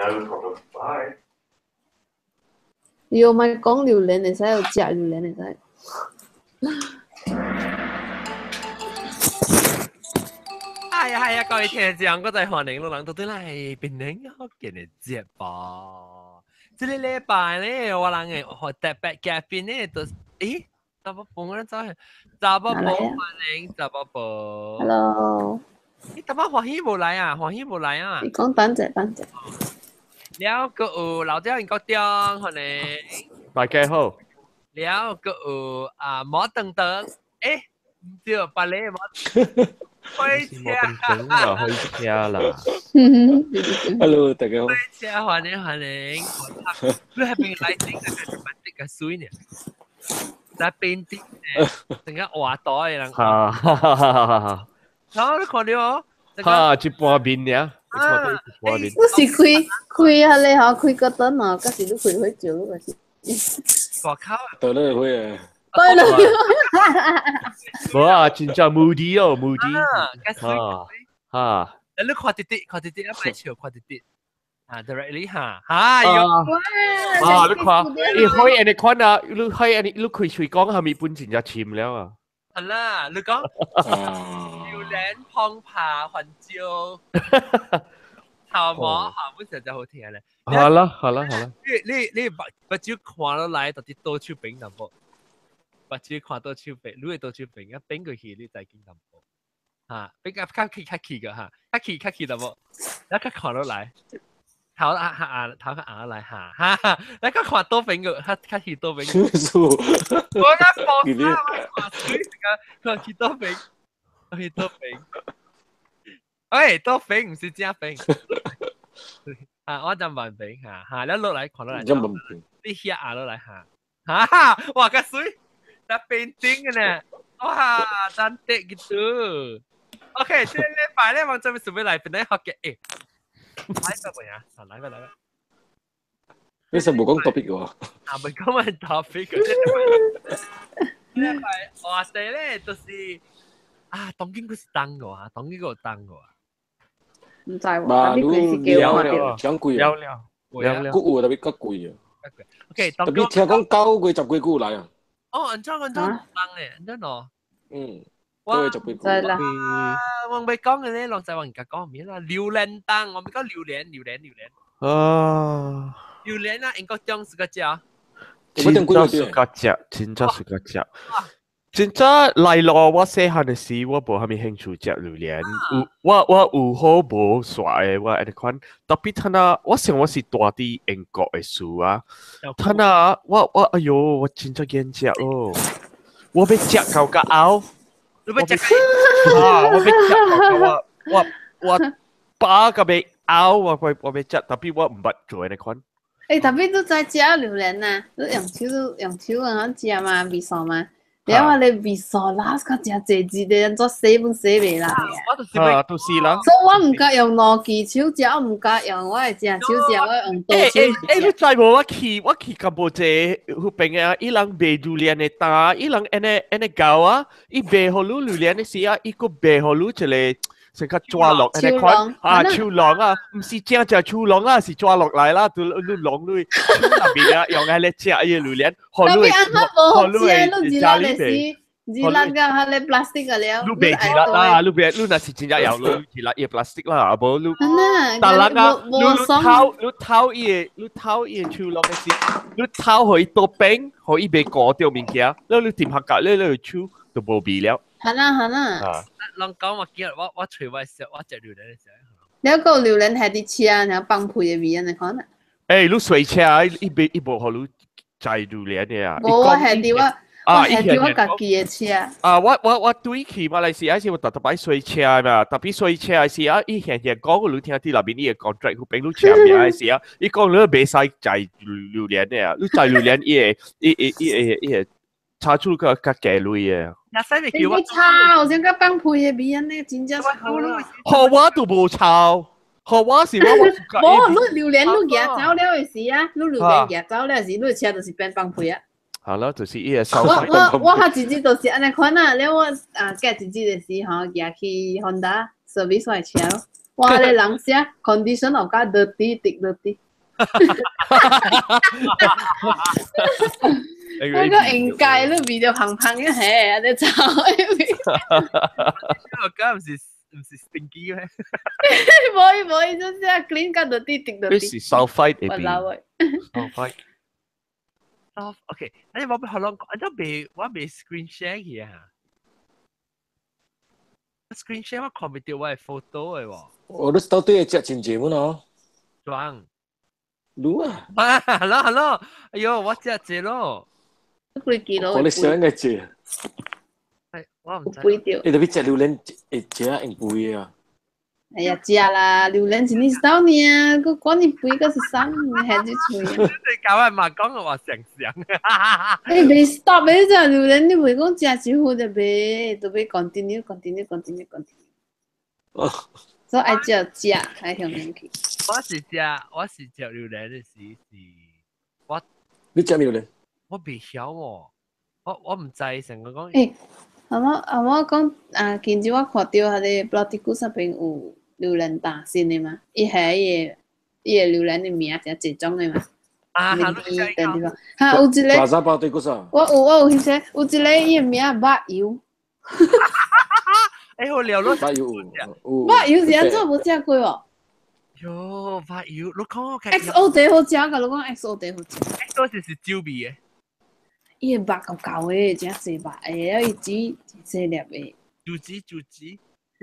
No problem. Bye. 你有咪講榴蓮會使有食榴蓮會使。係啊係啊，各位聽眾，我在歡迎老人到底來檳城福建的節目。這個禮拜咧，我人嘅學特別嘉賓咧，就是，咦，查某婆我走去，查某婆歡迎查某婆。 Hello。你查某歡喜無來啊？歡喜無來啊？你講等陣，等陣。了個有老張國中歡迎。大家好。了個有啊，摩登登，欸，唔對，別個摩。開車啊，開車啦！Hello，大家好。開車歡迎歡迎。你係邊來整個係啲個水呢？在邊啲成個畫袋嘅人。哈哈哈哈哈！好，你看到？哈，一半面爾。一半面。你是開開下咧嗬，開個燈啊，嗰時你開火照嗰時。大口啊！對咧，會啊。對啦。無啊，真正 moody 哦，moody。啊，哈。你看啲啲，看啲啲，一擺笑，看啲啲。啊，directly 哈，哈喲。啊，你看，伊開按呢款啊，你開按呢，你開喙講係咪本真正深了啊？係啦，你講。榴蓮碰爬環椒。頭毛嚇，本身就好聽咧。好啦，好啦，好啦。你目目睭看落來，到底倒手邊淡薄。目睭看倒手邊，你會倒手邊啊，變過去你再見淡薄。嚇，比較較去較去個嚇，較去較去淡薄。你較看落來，頭啊啊頭較壓來嚇，哈哈，你較看倒邊個，較較去倒邊。我較放衫，我看水個，看去倒邊，去倒邊。喂，倒邊唔是正邊。啊，我就問邊嚇嚇，你落來看落來。你遐壓落來嚇，哈哈，哇，較水，在邊頂嘅呢，哇，真得gitu。OK，這禮拜咧，我準備準備來檳城學嘅，欸，來個未啊？來個來個。你實冇講 topic 喎？啊，未講乜 topic 嘅。這禮拜話題咧，就是啊，當今佢是當個啊，當今佢有當個啊。唔知喎，特別貴是叫我了，真貴啊！了了了，古有特別較貴啊。 OK，特別聽講9月10幾久來啊。哦，按怎按怎當咧，按怎咯？嗯，9月10幾久。知啦。我未講嘅咧，攏知我而家講咩啦？榴蓮當，我未講榴蓮，榴蓮，榴蓮。啊！榴蓮啊，英國中是個食。真正是個食，真正是個食。真正來咯！我細漢的時，我無蝦米興趣食榴蓮。有我我有好無煞的，我按呢款。特別他那，我想我是大佇英國的時啊。他那我我哎喲，我真正厭食咯！我欲食到甲嘔。你欲食？啊！我欲食到我我我飽甲欲嘔，我我我欲食，特別我毋捌做按呢款。欸，特別你知食榴蓮啊？你用手用手按怎食嘛？味素嘛？你話你味素啦，較誠濟字的，按怎洗本洗袂啦？啊，就是啦。所以我毋敢用兩支手食，我毋敢用我的正手食，我用刀手。欸欸，你知無？我去我去柬埔寨彼邊啊，伊人賣榴蓮的擔，伊人按呢按呢搞啊，伊賣予你榴蓮的時啊，伊閣賣予你一個成個抓落按呢款啊，手籠啊，毋是正正手籠啊，是抓落來啦，都你籠你手內面啊，用來咧食伊個榴蓮，予你予你家裡賣。熱辣㗎，係你 plastic 嘅了。你別熱辣啦，你別，你若是真正要你熱辣伊 plastic 啦，啊無你。但人啊，你你掏你掏伊個，你掏伊個手籠的時，你掏予伊倒冰，予伊袂糊著物件，你你掂下夾，你你手就無味了。係啦係啦。人講我記得我我揣我食我食榴蓮的時候。你個榴蓮係佇車，然後放屁的味按呢款啊？欸，你隨車伊袂伊無予你載榴蓮的啊？無，我係佇我。啊！我係我家己的車。啊！我我我對去馬來西亞時，我特特擺賽車嘛，特別賽車時啊，伊現現講，你聽佇內面伊個 contract 彼邊你簽名的時啊，伊講你袂使載榴蓮的啊，你載榴蓮伊會伊會伊會伊會查出個較低鐳的。你臭，像個放屁的味按呢，真正臭。予我都無臭，予我是我我。無，你榴蓮你夾走了的時啊，你榴蓮夾走了時，你車就是變放屁啊。好啦，就是伊個收。我我我較直接就是按呢款啊，了我啊隔一日的時吼，行去 Honda service 我的車咯，哇！你人寫 condition 又加 dirty 滴 dirty。我個應該都變咗胖胖嘅係，你走。我講唔是 stinky 咩？冇冇，就是 clean 加 dirty 滴 dirty。你是 sulfite 會變。sulfite。哦，OK，你我俾學啷，我都未我未 screen share 去啊。screen share 我看唔到我係 photo 嘅喎。我都到底係食真濟滿哦。裝。滷啊！啊，hello hello，哎呦，我食濟咯。幾幾我你想嘅食。係，我唔知。背掉。你特別食榴蓮會食啊用背啊。哎呀，食啦，榴蓮是你手呢，佢管你背個是啥，你還是吹。你教我嘛講我話成成。你未 stop 你只榴蓮，你袂講食一副就袂，都欲 continue continue continue continue。哦。所以愛食食，愛向面去。我是食榴蓮的時是，我。你食榴蓮？我未曉喎，我唔知成個講。欸，阿媽阿媽講啊，近日我看到彼個布拉迪古那邊有榴蓮大新的嘛，伊係伊個榴蓮的名誠濟種的嘛。啊，哈，地方，哈，有一個。大沙包對古啥？我有彼個，有一個伊的名肉油。欸，好料咯。肉油有。肉油是按怎無食過哦？喲，肉油，你講我。 XO 茶好食，甲你講 XO 茶好食。 XO 就是酒味的。伊個肉厚厚的，誠濟肉的，了伊煮誠細粒的。煮子煮子。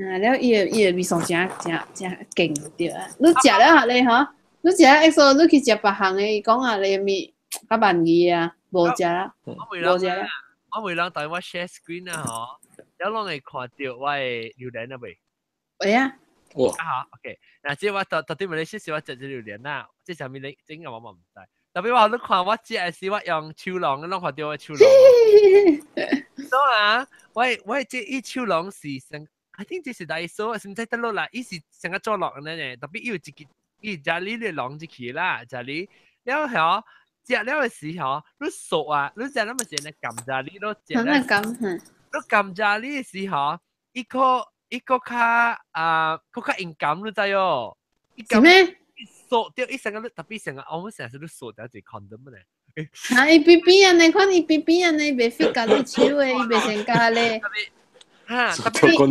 啊，了伊個味素誠誠誠勁對啊！你食了下咧吼，你食了 XO，你去食別項的，伊講啊，你物較慢去啊，無食啦，無食啦。我袂人帶我 share screen 啊吼，了攏會看到我的榴蓮啊未？會啊。哇！啊 OK，嗱，這我到底問你試試我食這榴蓮啦，這啥物你整個我嘛毋知。特別我你看我食的時，我用手籠，攏看到我手籠。所以啊，我這伊手籠是成，I think 這是大數，是毋知得落啦，伊是成個做落安尼呢。特別伊有一個，伊食你的籠入去啦，食你了後食了的時候，你熟啊，你食那麼是呢撳食你都食。那撳？你撳食你的時候，伊個伊個較啊，閣較敏感，你知哦？是咩？索掉一成個，特別成個，我們成日都索掉一個 condom 咧。啊，伊邊邊安尼，看伊邊邊安尼，袂 fit 甲你手的，伊袂成甲咧。哈，伊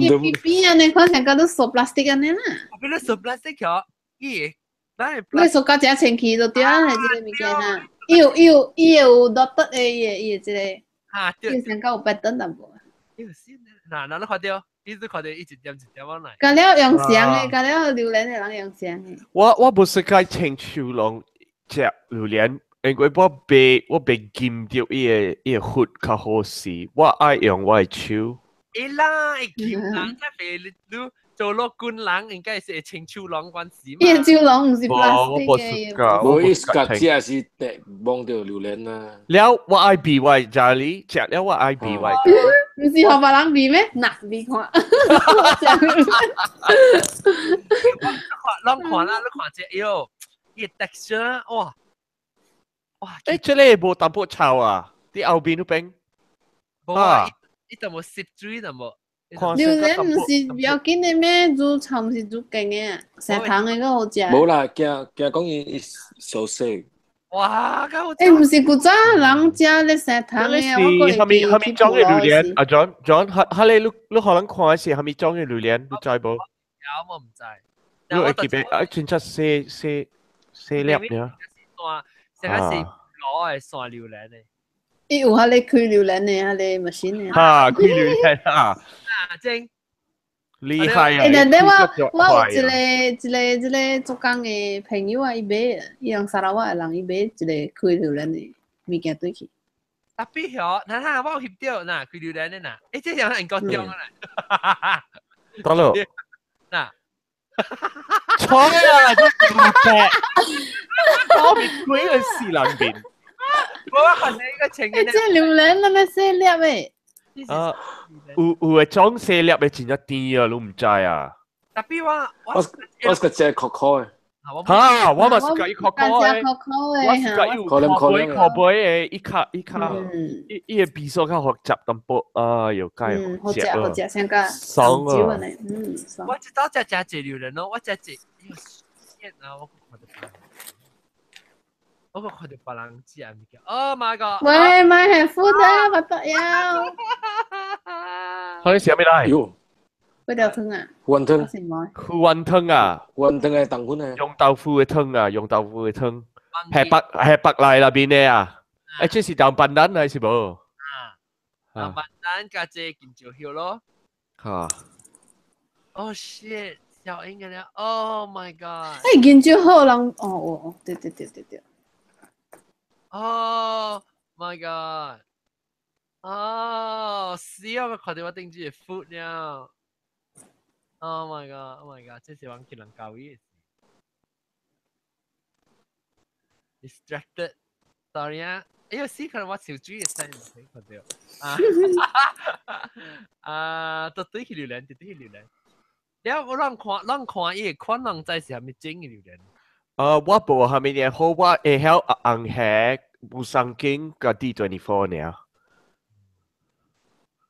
邊邊安尼，看成甲你索 plastic 安尼啦。特別你索 plastic 哦，伊，咱你索甲誠清氣就對啊，係這個物件啊。伊有 dotted 的，伊個這個。哈，對。伊成甲有 pattern 淡薄。伊有先，嗱嗱，你看到。你都看到一點一點往來。甲了用相的，甲了榴蓮的人用相的。我不是該清手籠食榴蓮，因為我被禁掉伊個核較好食，我愛用我的手。會啦，會禁人，才袂你做落軍人應該是會清手籠關事嘛。伊個手籠毋是 plastic 的。無意思，甲食是得摸著榴蓮啊。了我愛比我家裡食了我愛比我。毋是予別人比咩？嗱，比看。攏看啦，你看這，哎喲，伊個 texture，哇哇！欸，這個無淡薄臭啊？佇後邊那邊。無啊，伊都無濕水，都無。榴蓮毋是比較緊的咩？煮臭毋是煮勁的，成糖的閣好食。無啦，驚驚講伊熟食。哇！咁好。欸，毋是古早人食咧生糖的啊，我是蝦米蝦米種的榴蓮？阿 John John，哈咧，你可能看的是蝦米種的榴蓮，你知無？有我毋知。你會記得啊？真正細細細粒爾。線，成個是攞的線榴蓮的。伊有彼个開榴蓮的，彼個 machine 的。哈，開榴蓮啊！啊，真厲害啊！欸，但但我有一個做工的朋友啊，伊買，伊用砂拉越的人，伊買一個開榴蓮的物件對去。特別曉，嗱嗱，我有翕到，嗱開榴蓮的嗱，欸，這樣應該中啊啦。得咯。嗱，錯啊！這白，我咪鬼個死人面。我看你個情欸，這榴蓮那麼細粒的。啊，有的種細粒的真正甜啊，你毋知啊？特別我我個食可可的。嚇，我嘛是佮伊較苦的，我是佮伊有靠背靠背的，伊較伊較伊伊的味素較複雜淡薄，啊又解好食好食，先個爽啊！嗯，我知道食食濟榴蓮咯，我食濟，啊，我看到。我個看到別人食物件，Oh my god！喂，買係苦的，不得了。可以食咩來？喲，粿條湯啊？雲吞。雲吞啊？雲吞係糖粉啊？用豆腐的湯啊，用豆腐的湯。係白係白來那邊的啊？誒，這是豆瓣蛋還是無？啊，豆瓣蛋加這金蕉葉咯。嚇！Oh shit！小英嘅咧，Oh my god！誒，金蕉好人，哦哦哦，對對對對對。 Oh my god！哦，死啊！我看到我頂住個 food 了。Oh my god！Oh my god！這是我去人教育的事。Distracted。Sorry 啊，哎呦，死可能我手機嘅聲唔聽看到。啊啊，都對去榴蓮，對去榴蓮。了我讓看，讓看伊個款人知是啥物整嘅榴蓮。我無蝦米嘢好，我會曉紅蝦、無三經佮 D24 爾。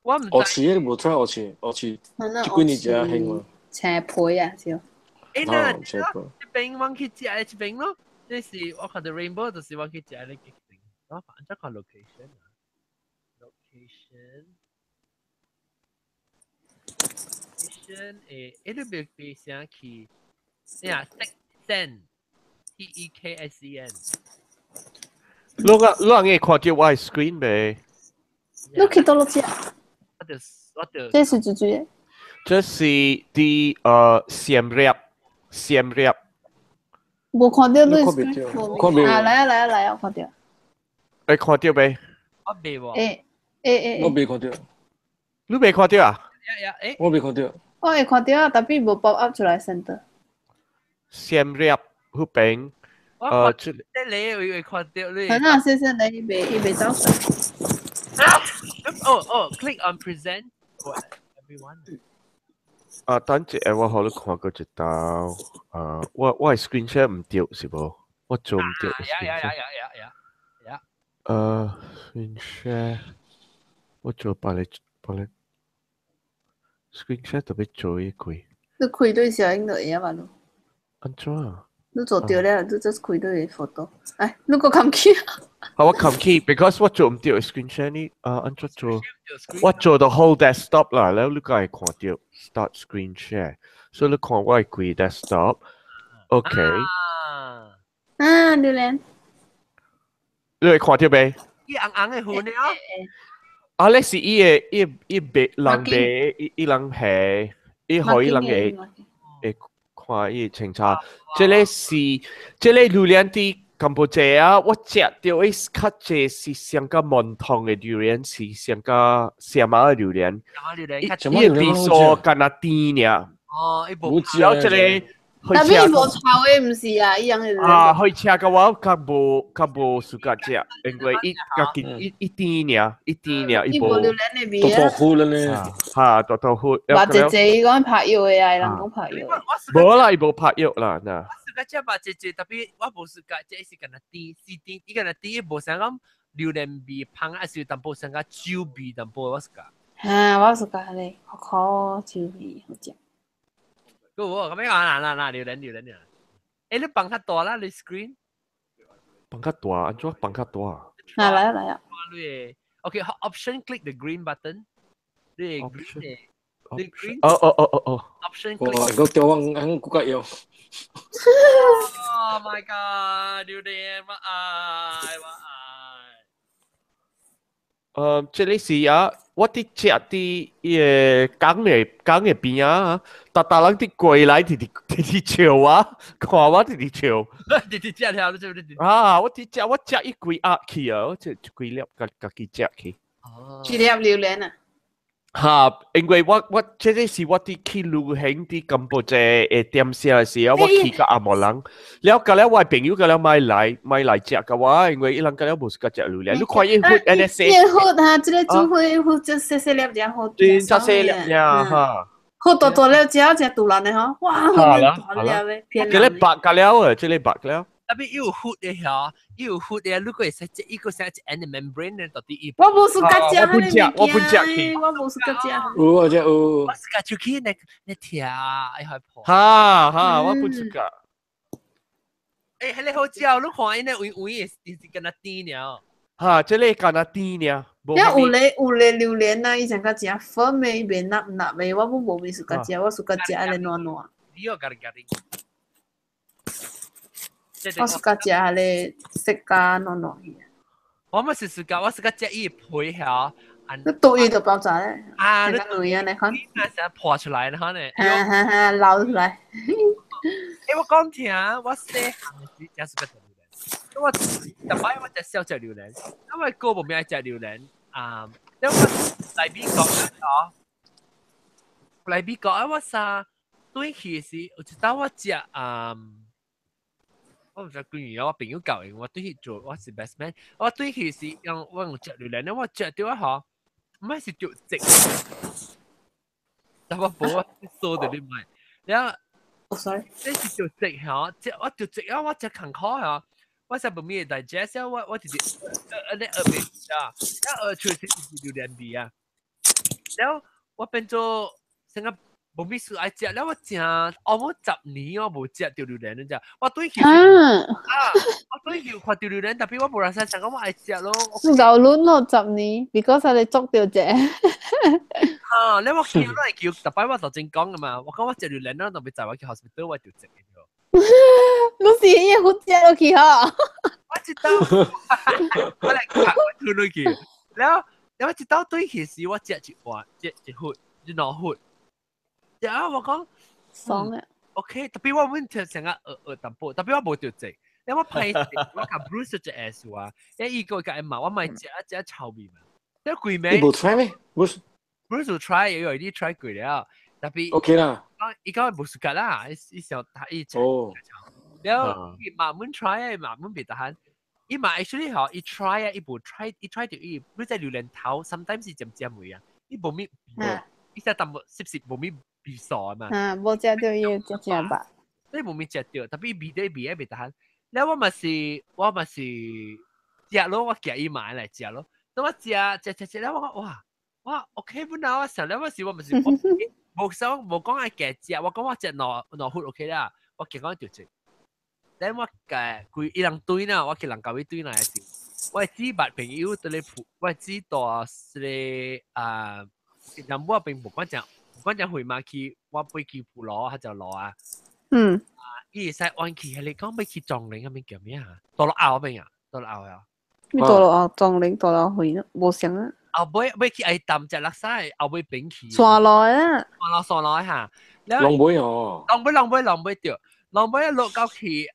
我唔學翅，你無出學翅，學翅，這幾年才興嘛。青皮啊，是。欸，那這邊我去食的這邊咯，這是我看到 Rainbow，就是我去食的那個邊。我反正看 location 啊，location，location 誒，欸，你別別寫去，呀，Teksen。T E K S E N。你個你會看到我的 screen 未？你去倒落食？我就我就。這是豬豬。這是佇暹粒，暹粒。無看到你 screen。啊，來啊來啊來啊，我看到。會看到未？我未喎。欸欸欸。我未看到。你未看到啊？呀呀，欸。我未看到。我會看到啊，但是無 pop up 出來 center。暹粒。嗰邊，這你會看到你。很啊，謝謝你，伊未伊未走出。哦哦，click on present for everyone。啊，等一下我予你看過一道，啊，我我的 screen share 毋對是無？我做毋對。呀呀呀呀呀呀呀！ screen share，我做別個別個 screen share 特別做一開。你開對小英就會嘛？你？按怎啊？你做對了，你 just 開對 photo。哎，你閣冚起。啊，我冚起，because 我做毋對 screen share 呢，啊，按怎做？我做到 whole desktop 啦，了你該會看到 start screen share，所以你看我的規 desktop。OK。啊，榴蓮。你會看到未？伊紅紅的粉了。啊，你是伊的伊伊白人白，伊伊人下，伊予伊人會會看伊清楚。這個是這個榴蓮佇柬埔寨啊，我食到伊較濟是上較門通的榴蓮，是上較暹仔的榴蓮。伊伊的味素敢若甜爾。哦，伊無。然後這個。但是伊無臭的，毋是啊，伊樣的。啊，火車佮我較無較無 suka 食，因為伊家己伊伊甜爾，伊甜爾，伊無。伊無榴蓮的味啊。大大糊了呢。哈，大大糊。偌濟濟伊講拍藥的啊，人講拍藥。無啦，伊無拍藥啦，嗱。我 suka 食吧，濟濟，tapi 我無 suka 食，是敢若甜，是甜，伊敢若甜，伊無啥講榴蓮味芳，還是有淡薄啥個酒味淡薄，我 suka。哈，我 suka 咧，苦苦酒味好食。個我咁樣講，嗱嗱嗱，榴蓮榴蓮榴蓮。欸，你放較大啦，你 screen。放較大，按怎放較大？啊，來啊來啊。 OK，option click the green button。你 green 你 green。哦哦哦哦哦。 Option click。哇，個吊往響骨骼腰。 Oh my god！榴蓮，我愛我愛。這裡是啊，我佇食佇伊個港的港的邊啊，逐逐人佇過來直直直直笑我，看我直直笑。直直食了，你做你啊！我佇食，我食一規盒去啊，我食一規粒家家己食去。哦。一粒榴蓮啊！哈，因為我我這個是我佇去旅行佇柬埔寨的點寫的時候，我去佮紅毛人，了佮了我的朋友佮了買來買來食佮我，因為伊人佮了無 suka 食榴蓮，你看伊粉按呢細，伊粉哈，這個煮粉粉就細細粒真好，真細細粒爾哈。好大大了，食食肚腩的吼，哇，好大粒的，偏這個白個了啊，這個白了。特別有血的嚇，有血的，如果會使食一個成一 end membrane 咧，到底伊。我無暑假食，我不食，我不食去。我無暑假食。有我食有。我暑假出去那那疼，哎害怕。哈哈，我不暑假。欸，彼個好食，你看伊那微微的，是敢若甜爾。哈，這個敢若甜爾。有咧有咧榴蓮啊，伊上較食粉的，伊袂納納的，我無無暑假食，我暑假食彼個軟軟。你又家己家己。我暑假食彼個雪茄軟軟去。我嘛是暑假，我暑假食伊皮遐。你倒伊就爆炸咧。啊，你類啊，你看。成破出來，你看咧。哈哈哈，流出來。欸，我講聽，我細漢時食暑假食榴蓮，我逐擺我食少食榴蓮，因為哥無咩愛食榴蓮啊。因為我來美國啊，來美國啊，我啥對去時，有一當我食啊。我唔知幾年啊，我朋友教的，我對去做，我是 best man。我對去時用我用食榴蓮，我食到啊吼，唔係是著直，但我無我數著你買，然後，哦 sorry，這是著直吼，食我著直啊，我食艱苦吼，我食無咩 digest 啊，我直直你學袂啊，一學出是榴蓮味啊，然後我變做成個。無咩事愛食，了我食，我10年我無食著榴蓮，你知？我對去啊，我對去看著榴蓮，特別我無人使想講我愛食咯。老卵咯，10年，because 你捉著隻。啊，你我叫都係叫，特擺我頭先講噶嘛，我講我食榴蓮咯，特別就我去 hospital 我就食嘅。你是伊好食落去吼？我知道，我來看我吞落去，然後我一道對去時，我食一碗，食一忽，一兩忽。然後我講爽啊，OK，特別我問題成日學學淡薄，特別我無著濟，因為我歹勢，我甲 Bruce 就會數啊，因為伊個甲伊罵，我咪食一食臭味嘛，你規暝。你無 try 咩？Bruce Bruce try，因為你 try 過了，特別 OK 啦。伊講無暑假啦，伊想他伊食。哦。然後伊嘛滿 try 啊，嘛滿別得閒，伊嘛 actually 吼，伊 try 啊，伊無 try，伊 try 到伊，你在榴蓮頭，sometimes 是尖尖味啊，伊無咩，伊只淡薄濕濕無咩。味素嘛，啊，無食到伊食食吧。你無咪食到，特別味得味愛袂得閒。了我嘛是，我嘛是食咯，我夾伊買來食咯。等我食食食食了，我講哇，哇 OK 本來我想了我是我嘛是，無想無講愛夾食，我講我食兩兩忽 OK 啦，我夾講就食。等我夾規一人堆啦，我去人家位堆來時，我姊捌朋友佇咧鋪，我姊大是個啊，人某並無講食。我只回馬去，我飛去普羅，佢就攞啊。嗯。啊，伊會使彎去，係你講要去壯陵嗰邊叫咩啊？多羅澳嗰邊啊，多羅澳啊。你多羅澳壯陵多羅去咯，無想啊。後尾要去愛淡只垃圾，後尾變去。山路啊。山路山路嚇。浪尾哦。浪尾浪尾浪尾對，浪尾落到去彼個，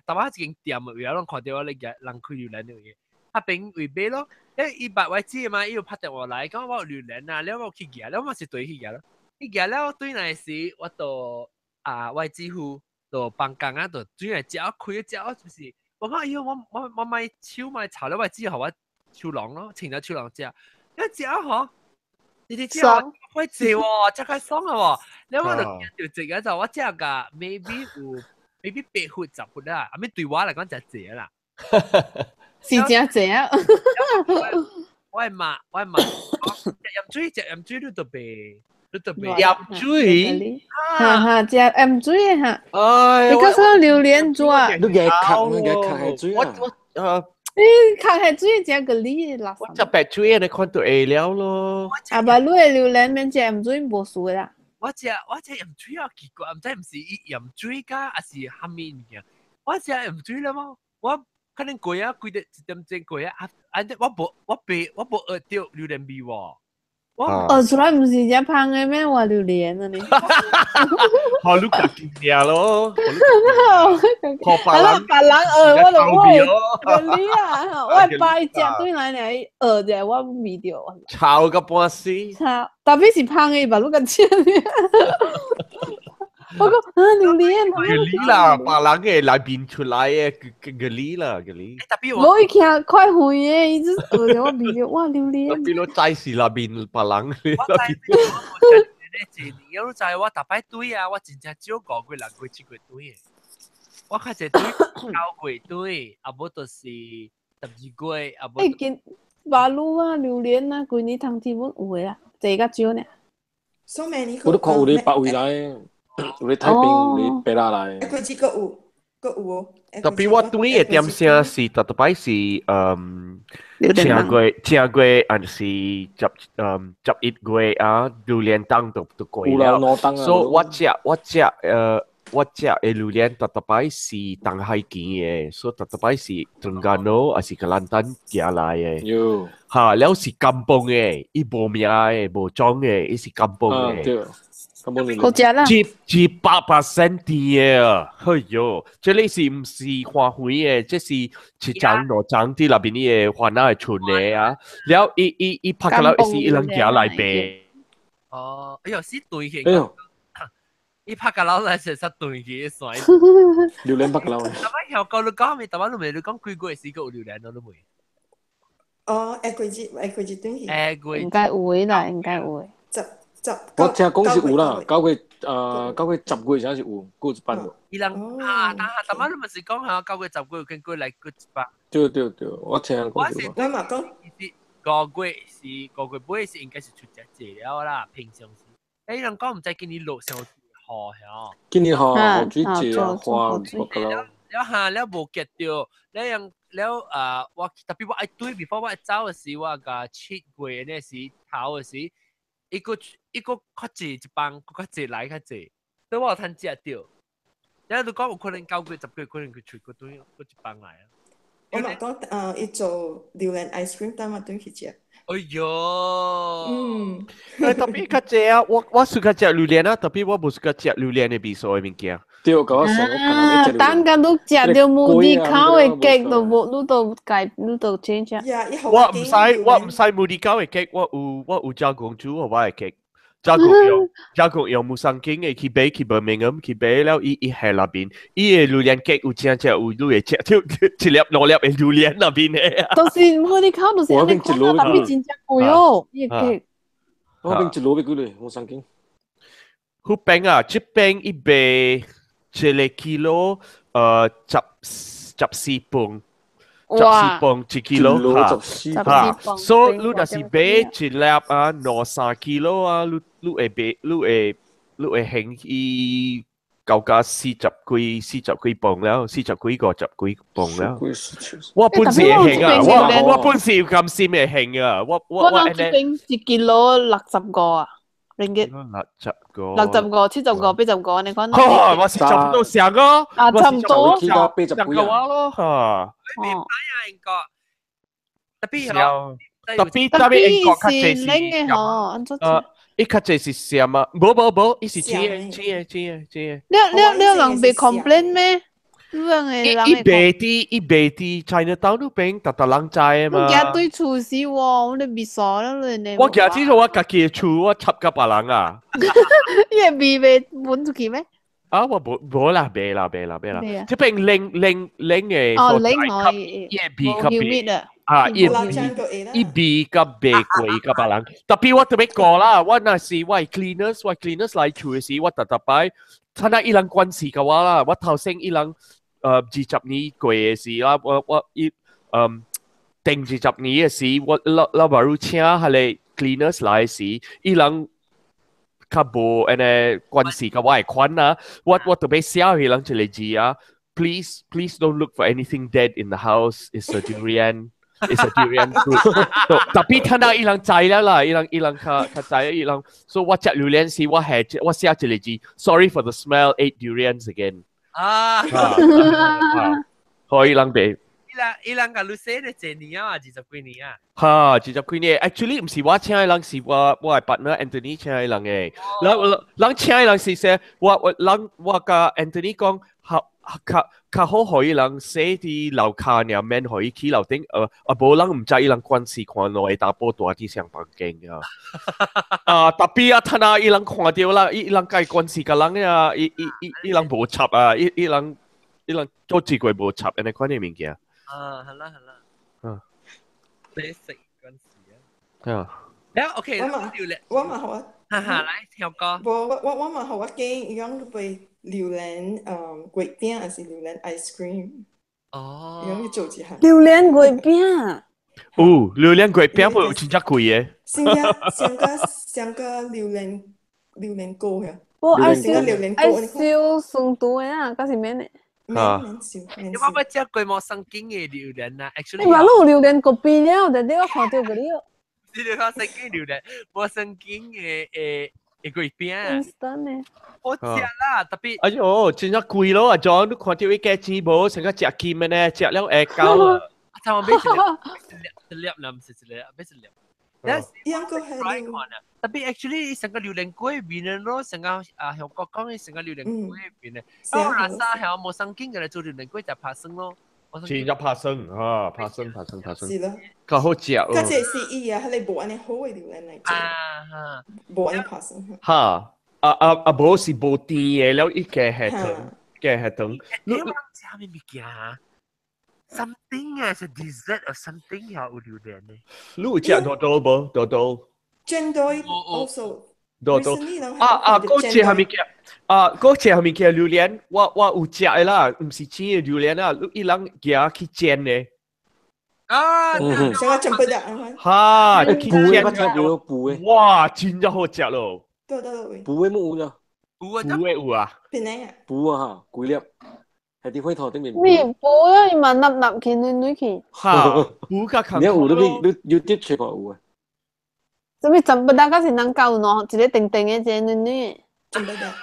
淡仔一間店位啊，攏看到我咧人開榴蓮嘅嘢，啊邊位買咯。誒，伊捌我知嘛？伊有拍電話來，講我有榴蓮啊，了我去夾，了我是對去夾咯。去夾了對來時，我就啊，我姊夫就幫工啊，就轉來食，開食，我就是，我講哎喲，我買手買炒了，我姊予我手籠咯，穿咗手籠食，一食吼，你哋食會食喎，食較爽啊喎，了我就就食啊，就我食個 maybe 有 maybe 8忽10忽啦，啊咪對我來講食濟啦。是真濟啊！我係嘛，我係嘛，飲水食飲水你都袂，你都袂飲水，哈哈，食飲水哈。哎，你講說榴蓮煮啊？你嘅殼，你嘅殼係水啊？我我你殼係水食個你垃圾。我食白水，你看到會了咯。啊，把你的榴蓮免食飲水無事啦。我食飲水啊，奇怪，毋知毋是伊飲水㗎，還是蝦米物件？我食飲水了嗎？我。可能過啊，規日一點鐘過啊，啊！我無我白我無學著榴蓮味喎。我學出來毋是只芳的咩？我榴蓮啊你。好，你家己掠咯。好，別人別人學我就我會你啊！我擺食對來爾學者我味著。臭個半死。臭，特別是芳的，把你個食。我講啊榴蓮，咖喱啦，別人嘅內邊出來嘅咖喱啦，咖喱。特別我無伊徛快遠嘅，伊只學著我味著哇榴蓮。特別你知是內邊別人我知我知一年，你知我逐擺對啊，我真正少5月、6月、7月對嘅。我較濟對9月對，啊無就是12月，啊無。欸，見馬路啊，榴蓮啊，規年冬天攏有的啦，濟較少呢。 So many 我都看有咧別位來，有咧太平，有咧白拉來。下季閣有，閣有哦。特別我對嘅點聲是特特擺是正月還是11月啊，榴蓮檔就過了。所以我食的榴蓮特特擺是東海墘的，所以特特擺是登嘉樓還是吉蘭丹寄來的。哈，了是甘榜的，伊無名的，無裝的，伊是甘榜的。對，甘榜好食啦。100% 甜的，哎喲，這裡是毋是花卉的？這是一層兩層佇內邊伊的花仔的村的啊。了，伊拍個了，是伊人寄來賣。哦，哎喲，是對去。哎喲。伊拍個老來食實斷去算。榴蓮拍個老。逐擺曉講你講咩？逐擺你未你講幾個月時閣有榴蓮咯？你未？哦，下季節，下季節斷去。下季。應該有的啦，應該有的。十。我聽講是有啦，9月9月10月才是有，過一擺無。伊人啊，但係逐擺你咪是講嚇9月10月跟過來過一擺。對對對，我聽講是。我嘛講。其實5月是5月尾是應該是出只濟了啦，平常時。欸，伊人講毋知今年落傷雨曉。今年雨水濟啊，花了了哈了無結著，了樣了啊！我特別我愛對，before 我走的時，我甲7月那時頭的時，伊閣伊閣較濟一班，閣較濟來較濟，所以我有通食著。了你講有可能9月10月可能佢出閣對，閣一班來啊。我嘛講伊做榴蓮 ice cream，等我轉去食。哎喲，嗯，特別較濟啊！我喜歡食榴蓮啊，特別我無喜歡食榴蓮的味素的物件。對，佮我想，啊，等甲你食著無厘口的 cake 都無，你都改，你都 change 啊。我毋使無厘口的 cake，我有加工煮我的 cake。加工用木桑經的去買去 Birmingham 去買了，伊下那邊，伊的榴蓮 cake 有真正有你會食到一粒兩粒的榴蓮那邊的。都是無厘口，都是按呢款啊，特別真正貴哦，伊個 cake。我邊一籮欲幾鐳？木桑經。彼邊啊，這邊伊賣一個 kilo，14磅。14磅一 kilo 哈，所以你若是買一粒啊，兩三 kilo 啊，你會買，你會還伊到甲40幾磅了，40幾50幾磅了。我本是會還啊，我本是有甘心會還啊，我我這邊一 kilo 65啊。ringgit 65，65、75、85，你講。我是差不多上個。啊，差唔多。 80幾啊咯，嚇。你明白啊，英國。特別特別英國較濟是。冷嘅嗬，按怎？伊較濟是鹹啊，無無無，伊是甜的甜的甜的甜的。你你人袂 complain 咩？你人會人伊賣佇 Chinatown 嗰邊，逐逐人知的嘛。你行對厝時喎，我咧味素了咧。我行這我家己的厝，我插甲別人啊。伊個味袂聞出去咩？啊，我無無啦，袂啦，袂啦，袂啦。這邊冷冷冷的哦，冷哦，伊個味較袂啊，伊個味伊味較袂過甲別人。特別我特別講啦，我若是我 cleaners，我 cleaners 來厝的時，我逐逐擺，親像伊人關事甲我啦，我頭先伊人。20年過的時啦，我伊定20年的時，我老老爸汝請彼個 cleaners 來時，伊人較無按呢關係佮我的款啊，我特別寫予人一個字啊，please please don't look for anything dead in the house. It's a durian. It's a durian fruit. 特別聽到伊人知了啦，伊人較知伊人，所以我食榴蓮時，我係我寫一個字，sorry for the smell, ate durians again. 啊，可以人袂。伊人共你寫咧幾年啊，20幾年啊。哈，20幾年，actually 毋是我請的人，是我的 partner Anthony 請的人的。人請的人是說，我人我佮 Anthony 講，how 較較好，予伊人踅佇樓跤爾，免予伊去樓頂。啊，無人毋知伊人關係看兩个查埔蹛佇相房間啊。啊，tapi 啊，趁啊，伊人看著啦，伊人共關係共人啊，伊人無插啊，伊人做一過無插，按呢款的物件。啊，好啦好啦。嗯。 Basic 關係啊。啊。了 OK，我嘛我嘛予我。哈哈，來聽歌。無我嘛予我囝伊講欲榴蓮月餅還是榴蓮 ice cream。哦。伊講去做一項。榴蓮月餅。有榴蓮月餅不有真正貴的。先個先個先個榴蓮糕呀。無愛燒愛燒酸甜的啊，敢是免的。啊。免燒。你捌捌食過無生經的榴蓮啊？Actually。你嘛攏有榴蓮糕邊了，但你我看著過了。你看生經榴蓮，無生經的的月餅。 Instant 的。好食啦，tapi。哎喲，真正貴咯！阿 John，你看著伊價錢無？成個食金的呢，食了會夠啊。啊，我買一粒，一粒啦，毋是一粒，買一粒。伊個係 tapi actually 成個榴蓮粿面的咯，成個啊香港講的成個榴蓮粿面的。我拉沙係無生經嘅來做榴蓮粿就拍算咯。真正拍算啊，拍算拍算拍算。是咯。較好食哦。較濟是伊啊，彼個無按呢好的榴蓮來做。啊無按呢拍算。哈！啊啊啊！無是無甜的，了伊加下糖，加下糖。你人食啥物物件？Something 啊，是 dessert or something 啊，有榴蓮的。你有食多多無？多多。 Cendol also。多多。啊啊！閣食啥物件？啊，閣食啥物件榴蓮？我有食的啦，毋是煎的榴蓮啊，伊人舉去煎的。啊！像個 cempedak 哈！去煎的，補的。哇，真正好食咯！對對對。補的冇有啦。補的有啊。邊個啊？補啊哈，幾粒。係啲灰頭頂面。咩補啊？伊嘛納納去，軟軟去。哈，補較你有你你要啲全部有啊。啥物 cempedak 敢是人教有兩一個長長的，一個軟軟的。 Cempedak。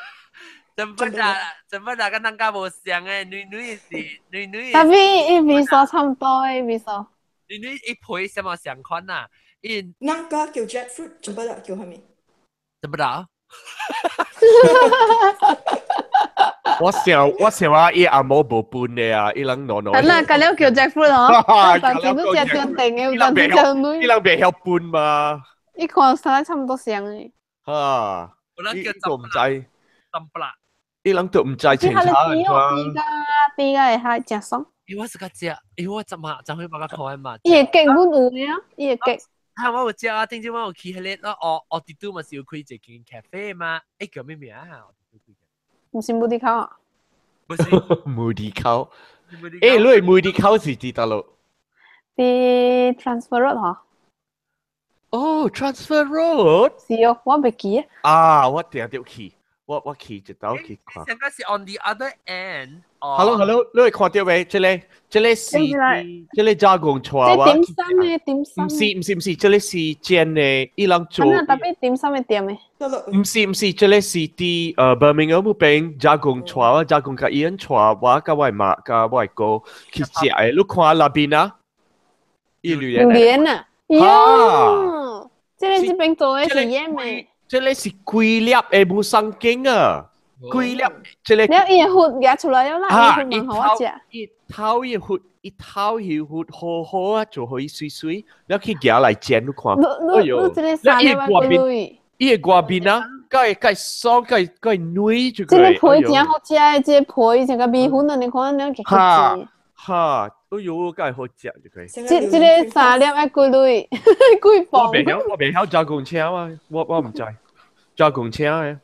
Cempedak，cempedak 佮人家無相的，軟軟是軟軟。 Tapi 伊味素差毋多的味素。軟軟伊皮啥物相款啊？伊人家叫 jackfruit，cempedak 叫啥物？ Cempedak。我想啊，伊阿母無分的啊，伊人儂儂。係啦，隔了叫 jackfruit 哦，但是你食長長的，有當時食軟。伊人袂曉分嘛？伊看起來差毋多相的。哈，伊都毋知。伊人都毋知清楚啊。甜甲甜甲會較誠爽。伊我是較食，伊我怎嘛怎會把它看嘛？伊的結阮有的啊，伊的結。啊，我有食啊，頂次我有去彼個，我佇拄嘛是有開一間咖啡嘛，欸叫咩名啊？毋是無敵口啊？不是無敵口。欸，你無敵口是佇佗落？佇 Transfer Road 吼。哦，Transfer Road。是哦，我袂記。啊，我定著去，我去一道去看。上個是 on the other end。 Hello，Hello，你會看著未？這個是這個加工車這點心的點心。毋是毋是毋是，這個是煎的，伊人做。啊，tapi 點心的店的。毋是毋是，這個是佇Birmingham 彼邊加工車，我加工共伊人帶我佮我媽佮我哥去食的。你看那邊啊？伊榴蓮啊！喲，這個這邊做的是醃的。這個是規粒的無生經啊！規粒，這個。了伊的核夾出來了啦，伊核好食。一頭伊核，一頭伊核好好啊，做予伊媠媠，了去夾來煎，你看。哎呦，你這個三粒塊伊的外面啊，蓋蓋爽，蓋蓋軟就。這個皮誠好食的，這個皮像個米粉啊，你看了極哈哈，哎呦，蓋好食就可以。這個三粒愛幾鐳？幾磅？我袂曉加工車啊，我毋知加工車的。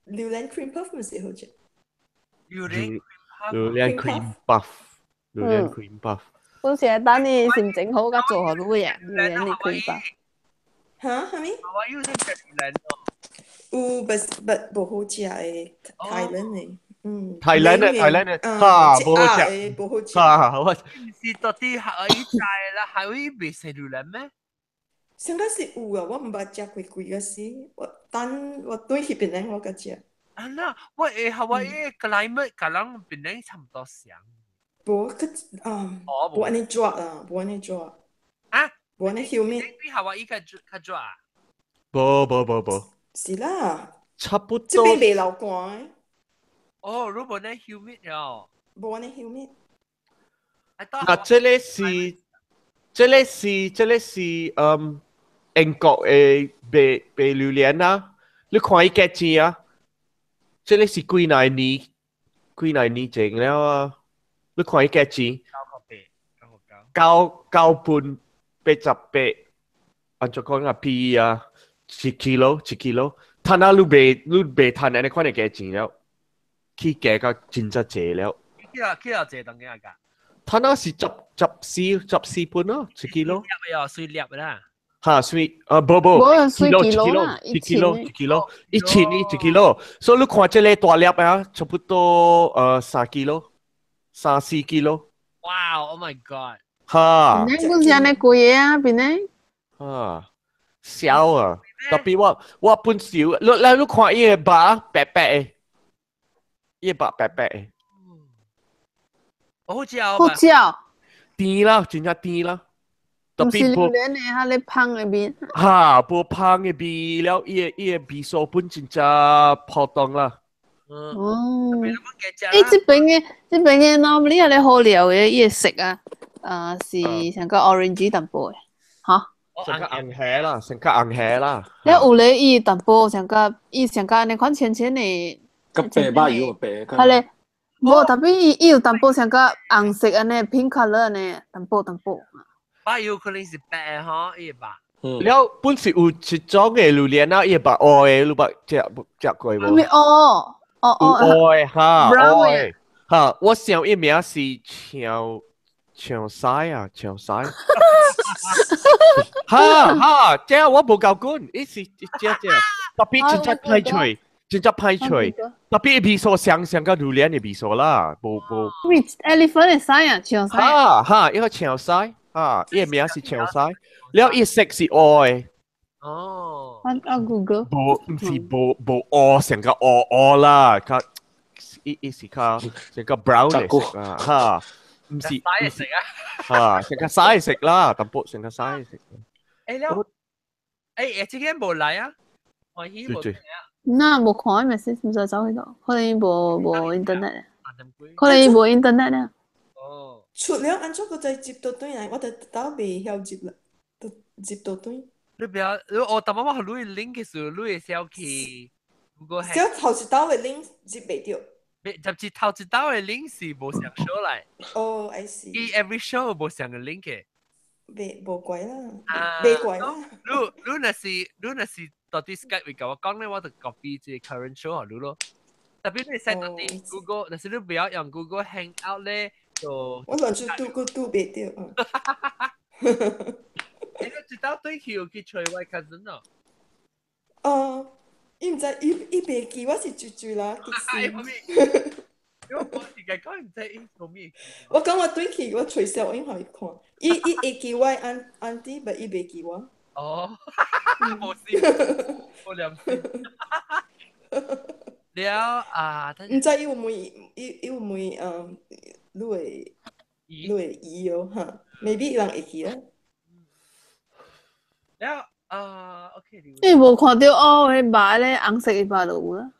榴蓮 cream puff 毋是好食。榴蓮榴蓮 cream puff，榴蓮 cream puff。本時係等你心情好，佮做予你啊，榴蓮的 cream puff。哈？啥物？我有食榴蓮哦。有，but 無好食的，Thailand 的，嗯。 Thailand 的，Thailand 的，哈，無好食，無好食。哈，我。毋是到底夏威夷在啦，夏威夷袂食榴蓮咩？上個是有啊，我毋捌食過幾個時，我等我對彼邊咧，我閣食。啊那，我會夏威夷 climate 佮咱檳城差毋多相。無，佮啊，無按呢熱啦，無按呢熱。啊？無按呢 humid。比夏威夷較較熱啊？無無無無。是啦。差不多。這邊袂流汗。哦，如果呢 humid 了。無按呢 humid。嗱，這個是英國的賣賣榴蓮啊，你看伊價錢啊，這個是幾若年幾若年前了啊，你看伊價錢。九九半八十八，按怎講啊？P 啊，一 kilo 一 kilo，趁啊你賣你賣趁按呢款的價錢了，起價到真正濟了。起了濟當幾啊價？趁啊是十十四十四半咯，一 kilo。粒啊，水粒啦。哈，水啊，無無，一 kilo 一 kilo 一 kilo 一千一 kilo，所以你看這個大粒啊，差不多三 kilo，三四 kilo。哇！Oh my god！哈！你本是按呢貴的啊，邊呢？啊，痟啊！特別我本少，你你你看伊个肉白白的，伊个肉白白的。好食好食。甜啦，真正甜啦。特別榴蓮的，較咧芳的味。哈，無芳的味了，伊个伊个味素本真正普通啦。哦。欸，這邊的 normally 係咧好料的，伊個色啊。是像個 orange 淡薄的，哈。成個紅黑啦，成個紅黑啦。了有咧，伊淡薄像個，伊像個按呢款淺淺的。個白肉油白。係咧，無特別伊伊有淡薄像個紅色按呢，pink color 按呢，淡薄淡薄。肉油可能是白的吼，伊個肉。了本是有一種的榴蓮啊，伊個肉烏的，你捌食食過無？咩烏？哦哦。有烏的哈，烏的哈，我想伊名是像。長西啊，長西，哈哈，這我無搞管，伊是這這，特別真正歹喙，真正歹喙，特別味素上上個榴蓮的味素啦，無無。 Elephant 的屎啊，長西。哈哈，伊個長西，哈，伊個名是長西，了伊色是烏的。哦。我我 Google。無，毋是無無烏，成個烏烏啦，較伊伊是較成個 brown 的色啊，哈。唔是，曬食啊！啊，成個曬食啦，淡薄成個曬食。欸了，欸欸，這個無來啊，歡喜無來啊。那無看咪是，毋知走去佗，可能無無 internet，可能無 internet 啊。哦。出了按怎閣再接倒轉來，我就倒袂曉接啦，都接倒轉。你不要，我淡薄我予你 link 時，你會小去 Google。小頭一道的 link 接袂著。甚至頭一道的 link 是無相 show 來。哦，I see。伊 every show 無相個 link 嘅。袂無怪啦，袂怪啦。你你若是你若是到底 Skype 會共我講咧，我就 copy 這個 current show 予你咯。特別你 set 到底 Google，若是你不要用 Google Hangout 咧，就我亂出拄閣拄袂著。你一道對去有去揣我 cousin 咯。哦。伊毋知，伊伊袂記，我是追追啦，激死。我是共講毋知伊做咩。我講我對去，我揣小英予伊看，伊伊會記我按按啲，但伊袂記我。哦，無事，無良心。了啊，毋知伊有問伊伊有問你會你會姨哦哈，maybe 伊人會記啦。了。啊，OK。你無看著哦，彼肉咧紅色的肉就有啦。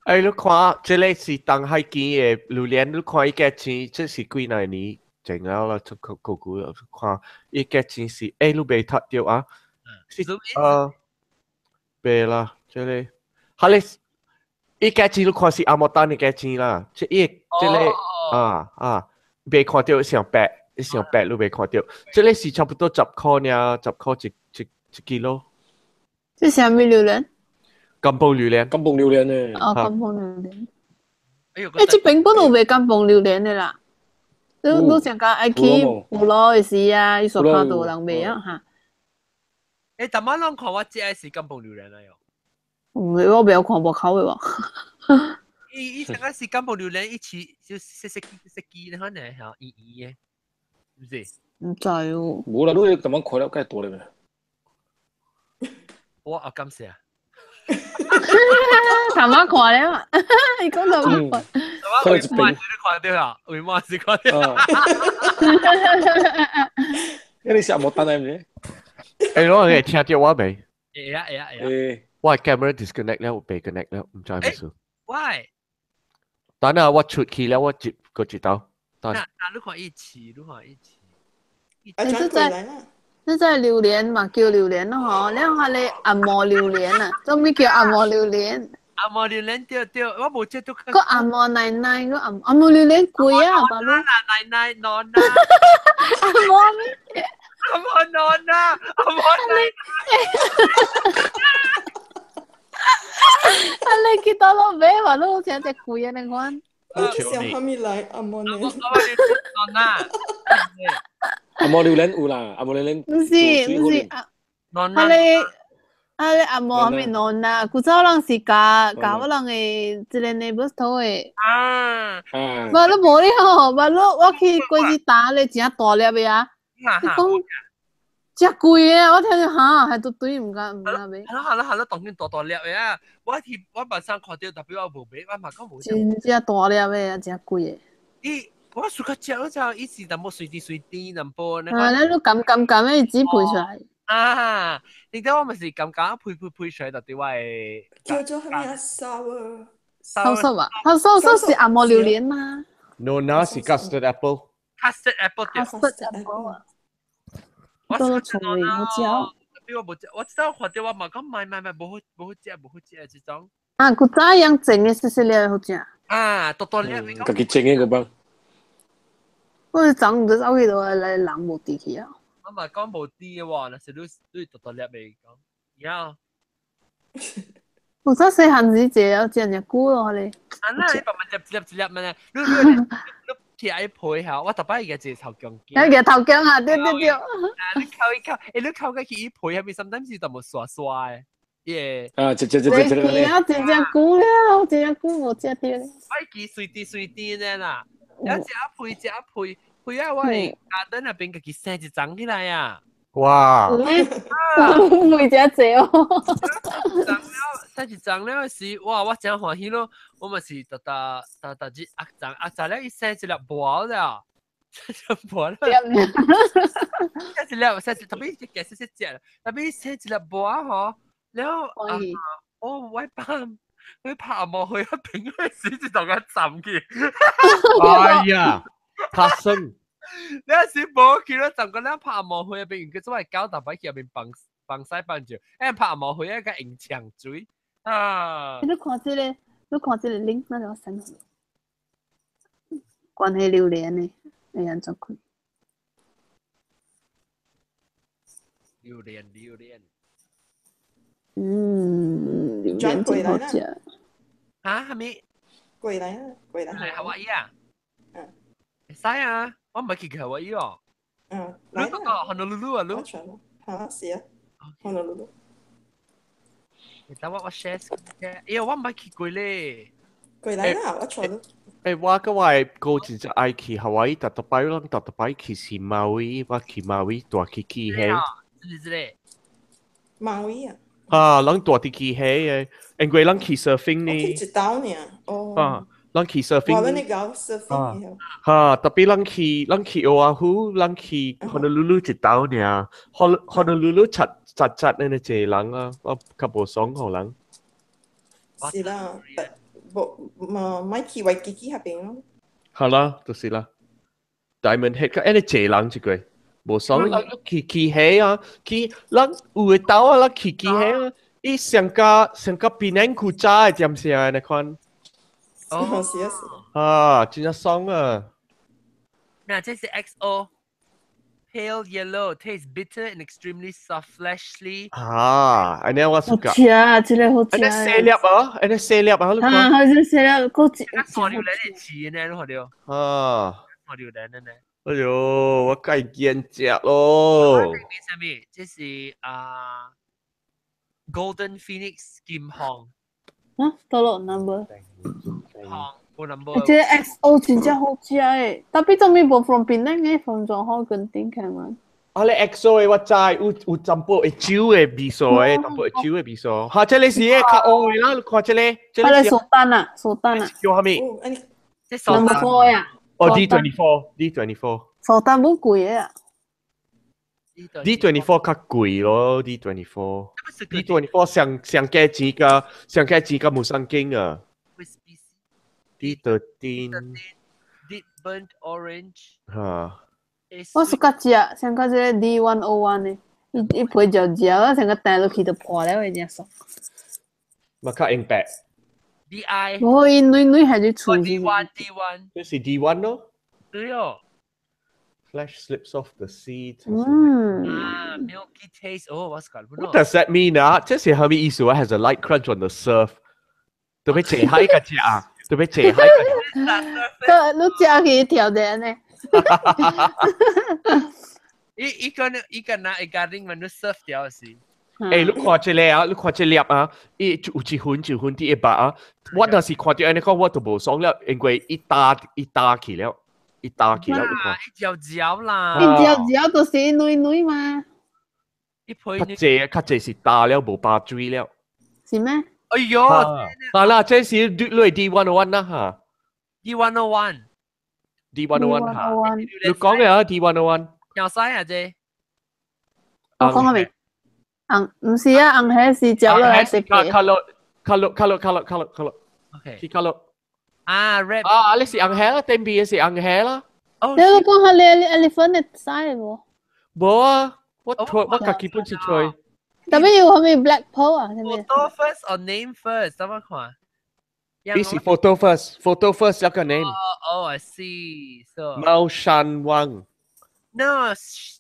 欸，你看，這個是東海墘的榴蓮，你看伊價錢，這是幾若年前了啦，出個個久看伊價錢是，欸，你袂讀著啊？是啊，袂啦，這個，哈咧，伊價錢你看是紅毛丹的價錢啦，這伊這個啊啊，袂看著上白，上白你袂看著，這個是差不多十箍爾，十箍一一一 kilo。這是啥物榴蓮？金寶榴蓮，金寶榴蓮呢？哦，金寶榴蓮。欸，這邊本有賣金寶榴蓮的啦。你你上家愛去有路的時啊，伊所看到有人賣啊哈。欸，逐擺攏看我食的是金寶榴蓮啊喲。唔，我袂曉看外口的喎。伊伊上個是金寶榴蓮，伊似就細細細細支，可能嚇圓圓的，毋是？毋知哦。無啦，你咁樣看了介大咧咩？我啊感謝。頭媽看了嘛？伊講頭媽看。頭媽為嘛是看著啊？為嘛是看著？因為你是紅毛丹來毋是？欸，我會聽著我未？會啊會啊會啊。欸，我 camera disconnect 了，被 connect 了，毋知咩事。 Why？等下我出去了，我接個一道。那那你看一起，你看一起。啊，轉過來啦。你這榴蓮嘛叫榴蓮咯嗬，你看你紅毛榴蓮啊，做咩叫紅毛榴蓮？紅毛榴蓮對對，我無食到。個紅毛奶奶個紅紅毛榴蓮貴啊，爸爸。奶奶奶奶。紅毛咩？紅毛奶奶，紅毛奶奶。啊！你去倒落買話，你好似隻貴啊，你看。我想蝦米來紅毛奶奶。紅毛榴蓮有啦，紅毛榴蓮。唔是唔是啊，啊你啊你紅毛蝦米奶奶，古早人是教教我人的這個 neighbor 頭的。啊。無你無咧吼，無你我去果子打咧，真大粒的啊！你講真貴啊！我聽著哈，還都對毋敢毋敢買。係咯係咯係咯，當然大大粒的啊！我去我本身看到，特別我無買，我嘛講無。真正大粒的啊，真貴的。伊我暑較食，我就伊是淡薄隨啲隨啲淡薄。啊，你都撳撳撳，伊紙配出來。啊！你睇我咪是撳撳配配配出來，就對我的。叫做啥物啊？sour。收收啊！收收是紅毛榴蓮嘛？No，那是 custard apple。 custard apple 對。 custard apple 啊！多重味好食。我無食，我知道看到我嘛講買買買，無好無好食，無好食這種。啊，古早樣整的細細粒好食。啊，大大粒。家己整的個幫。我是長唔到走去到來人無佇去啊。我嘛講無佇的喎，若是你你大大粒袂講，呀。我早細漢時食了食真久咯，咧。啊，那你慢慢食一粒一粒嘛咧，你你你。貼一皮嚇，我特擺伊個一個頭姜。一個頭姜啊，對對對。啊，你扣一扣，欸，你扣個去伊皮下面，sometimes 是淡薄刷刷的，耶。啊，食食食食食。啊，真正久了，真正久無食著咧。我記隨啲隨啲呢啦，一食皮食皮，皮啊！我係家等那邊家己生一層起來啊。哇！唔會食濟哦。生一層了時，哇！我真歡喜咯，我嘛是特特特特日壓層壓層了，伊生一粒薄了，生一粒薄了，生一粒生一特別一個細細隻，特別生一粒薄吼，了啊，哦，我爸我拍毛去一邊嗰時就同佢浸去，哎呀，發生！你時無去了，浸個了拍毛去一邊，佢做係搞大擺去入面放放屎放尿，誒拍毛去一個用牆水。啊！你看這個，你看這個 link，那就刪。關係榴蓮的，會按怎開？榴蓮，榴蓮。嗯，榴蓮真好食。啊？啥物？過來啊！過來。來夏威夷啊？嗯。會使啊！我毋捌去過夏威夷哦。嗯。你嗰個 Honolulu 啊？你？嚇是啊。Honolulu。等我我 share screen，哎呀，我毋捌去過咧。過來啦，我坐咯。欸，我個我個真正愛去夏威夷，特特擺攏特特擺去是馬威，我去馬威大去去嘿。是是咧。馬威啊。啊，攏大啲去嘿的，因為攏去 surfing 呢。去一道爾，哦。啊，攏去 surfing。我們搞 surfing。哈，特別攏去攏去奧阿胡，攏去 Honolulu 一道爾，Honolulu 七七七那個濟人啊，我較無爽予人。是啦，無嘛，莫去ワイキキ彼邊咯。好啦，就是啦。Diamond Head 個，欸，濟人這個，無爽，咱去去彼啊，去咱有的島啊，咱去去彼啊，伊上加上加檳城古早的點聲那款。哦，是啊是。啊，真正爽啊！那這是 XO。Pale yellow, tastes bitter and extremely soft, fleshly. 啊，按呢我好食啊，這個好食。按呢細粒啊，按呢細粒啊，啊，好似細粒，夠一。那蒜榴蓮的刺呢？你看到？啊。蒜榴蓮的呢？哎喲，我該見食咯。這是啥物？這是啊，Golden Phoenix 金鳳。啊，到了 number。鳳。這個 XO 真正好食誒，特別做咩無 from 檳城的 from 中好跟頂開嘛？啊，你 XO 的我知，有有淡薄會酒的味素的，淡薄會酒的味素。哈，這個是較烏的啦，你看這個，這個是蘇丹啊，蘇丹啊。叫啥物？這蘇丹。 Number four 呀。哦，D24，D24。蘇丹不貴的啊。 D24 較貴咯，D24。D24 上上價錢甲上價錢甲無相近啊。D13， Deep burnt orange。嚇。我 suka 食，像個這個 D101 的，伊伊皮嚼嚼，成個彈落去就破了，會真爽。嘛較硬白。 D I。無伊軟軟係啲脆。 D one D one。這是 D1 咯。對哦。 Flesh slips off the seeds. 嗯。啊，milky taste。哦，我 suka。 What does that mean 啊？這是啥物意思啊？Has a light crunch on the surf。特別坐海個食啊，特別坐海個。個你食去條的呢？伊伊個伊個拿伊個拎嘛，你 surf 掉是。欸，你看這個啊，你看這粒啊，伊有一分一分佇一百啊。我若是看著按呢講，我就無爽了，因為伊打伊打去了，伊打去了，你看。伊嚼嚼啦。伊嚼嚼就是軟軟嘛。伊配較濟較濟是打了，無巴水了。是咩？哎喲！啊啦，這是你 D101 啦嚇。 D101。 D101 嚇。你講嘅啊 D101。有使啊這？我講下未？紅毋是啊，紅蝦是嚼落來食嘅。卡落卡落卡落卡落卡落卡落。 OK。去卡落。啊，red。啊，你是紅蝦啦，頂邊是紅蝦啦。你講下你 elephant 的使無？無啊，我吹我家己本是吹。特別有啥物 black pearl 啊？ Photo first or name first？等我看。你是 photo first，photo first 一個 name。哦，I see. So。貓山王。 No，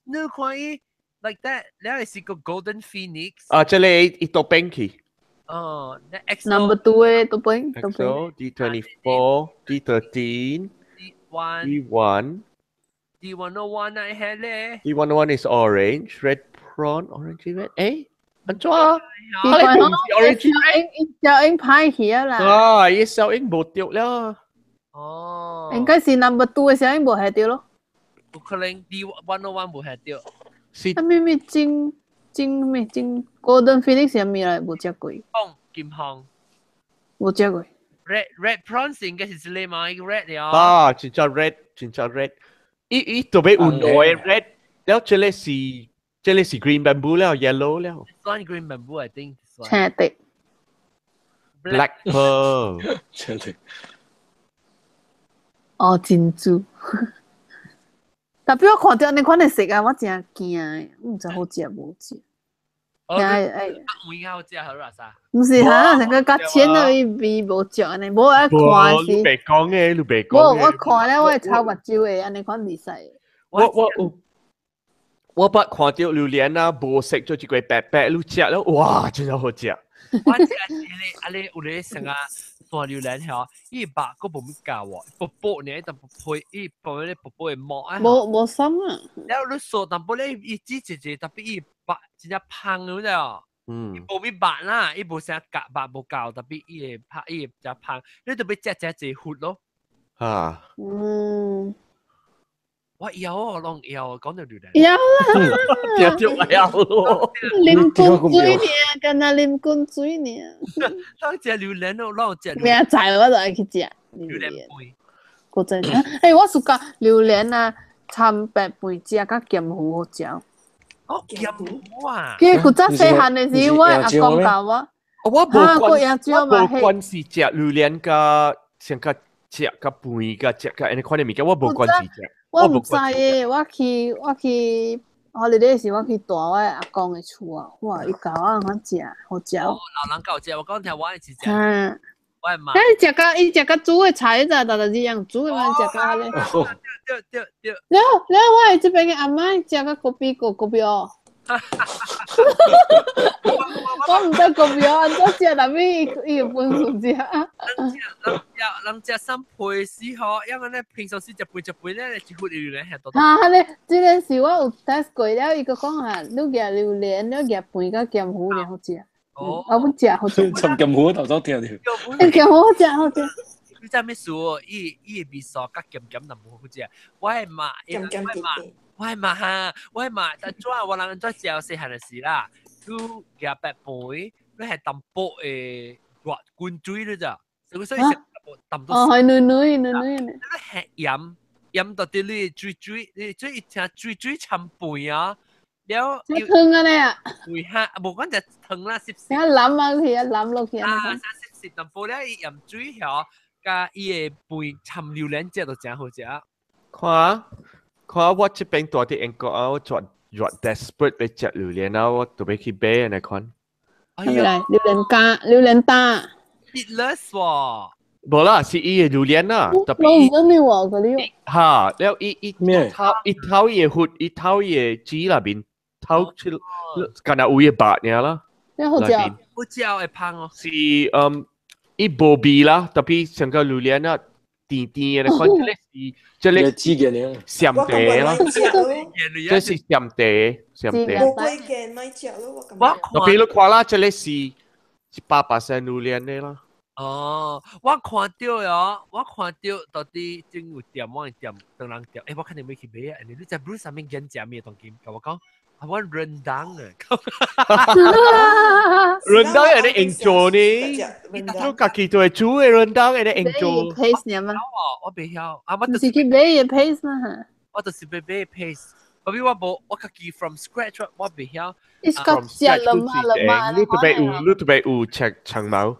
你看伊 like that，你係是個 golden phoenix。啊，這裡伊倒邊去。哦，那 X Number two 的倒邊，倒邊。 XO D24 D13 D1 D1 D101 啊，係咧。 D101 is orange, red prawn, orangey red. 誒，按怎啊？伊講 orange 小英歹去啊啦。啊，伊小英無著了。哦。應該是 number two 的小英無係著咯。有可能 D101 無係著。是。啊，咩咩金金咩金 Golden Phoenix 係咩來？無食過。紅金紅。無食過。 Red prawns 應該是這個嘛？伊個 red 了。啊，真正 red，真正 red。伊伊特別有兩個 red，了這個是這個是 green bamboo 了，yellow 了。 This one green bamboo, I think. 青的。 Black pearl。青的。哦，珍珠。特別我看著按呢款的色啊，我真驚，毋知好食無食。哦，哎，有好食好啦啥？毋是哈，成個較淺的伊味無食按呢，無愛看是。你別講嘅，你別講。無，我看了我會臭目睭的，按呢款袂使。我我有，我捌看著榴蓮啊，無色做一個白白，你食了，哇，真正好食。我食是咧，啊咧有咧成啊。大榴蓮吼，伊肉閣無物膠喎，薄薄爾，淡薄皮，伊薄咧薄薄的膜啊。無無爽啊！了你嗦淡薄咧，伊煮一個，特別伊肉真正芳了了。嗯。無物肉啦，伊無啥夾肉無夠，特別伊會拍伊會真芳，你特別食食一忽咯。啊。嗯。我枵哦，攏枵，講到榴蓮。枵啦！食著枵咯。啉滾水爾，敢若啉滾水爾。當食榴蓮咯，攏食。明仔我就愛去食榴蓮飯。古早，欸，我 suka 榴蓮啊，摻白飯食，佮鹹魚好食。哦，鹹魚啊！佢古早細漢的時，我阿公教我。我無關，我無關係食榴蓮佮像佮食佮飯佮食佮按呢款的物件，我無關係食。我毋知的，我去 holiday 時，我去蹛我阿公的厝啊，哇！伊教我按怎食，好食。老人教食，我講聽我是食。嗯。我媽。伊食甲伊食甲煮的菜，咋逐逐一樣煮的嘛，食甲咧。對對對。了了，我的這邊的阿嬤食甲 kopi 個 kopi 哦。我毋知 kopi 哦，按怎食，但係伊伊會分數食。人食人食人食三倍死嗬，因為咧平常時食飯食飯咧，一忽榴蓮係多。哈，咧，這個是我有 test 過了，伊閣講啊，你夾榴蓮，你夾飯佮鹹魚爾好食。哦，我不食好食。摻鹹魚頭先聽著。鹹魚好食好食。你知咩事？伊伊的味素較鹹鹹，但無好食。我的媽，我的媽，我的媽哈，我的媽，但怎我人怎食細漢的時啦，你夾白飯，你係淡薄的熱滾水你咋？所以食淡薄。哦，係軟軟軟軟。你係鹽鹽到啲你水水，你水一聽水水摻飯啊！了，湯啊咧啊！會哈，無講就湯啦，濕濕。你諗啊，去啊諗落去啊。啊，濕濕淡薄咧，伊鹽水曉。佮伊的飯摻榴蓮食就誠好食。看看我這邊住佇英國啊，我絕絕 desperate 欲食榴蓮啊，我特別去買按呢款。哎咩來？榴蓮乾、榴蓮打。 Seedless 喎。無啦，是伊的榴蓮啦，特別我唔知你話嗰啲。哈，了伊伊頭伊頭伊的核，伊頭伊的籽內面頭出，敢若有伊的肉爾啦。你好食？好食會芳哦。是嗯，伊無味啦，特別像個榴蓮啊，甜甜的款，這個是這個籽嘅呢？鹹茶啦，這是鹹茶，鹹茶。無貴嘅買食咯，我感覺。特別你看啦，這個是100% 榴蓮的啦。哦，我看著喲，我看著到底真有店，我的店，當人店，欸，我肯定欲去買啊！你知 Bruce 啥物揀食物當今，共我講，啊，我 rendang 啊，rendang 會用做呢？你家己都會煮的 rendang 會用做。 paste 呢嘛？我袂曉，啊，我就是去買的 paste 嘛。我就是欲買 paste，特別我無，我家己 from scratch 我袂曉。你是講食了嘛了嘛？你特別有，你特別有切長毛。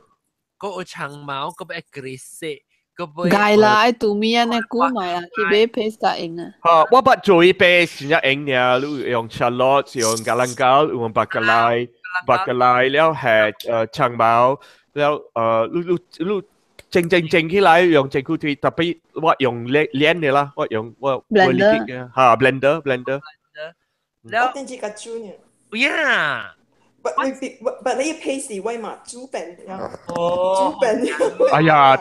閣有長毛，閣欲 gresik，閣欲。該啦，愛拄物按呢久買啦，去買 paste 較用啊。哈，我捌做一擺真正用爾，你用 shallot，用 galangal，用白格萊，白格萊了下長毛，了你你你蒸蒸蒸起來用蒸久腿，特別我用練的啦，我用我我力嘅，哈 blender blender。我電子較煮呢。呀。 But 你 but 你 paste 我嘛煮餅，煮餅。哎呀，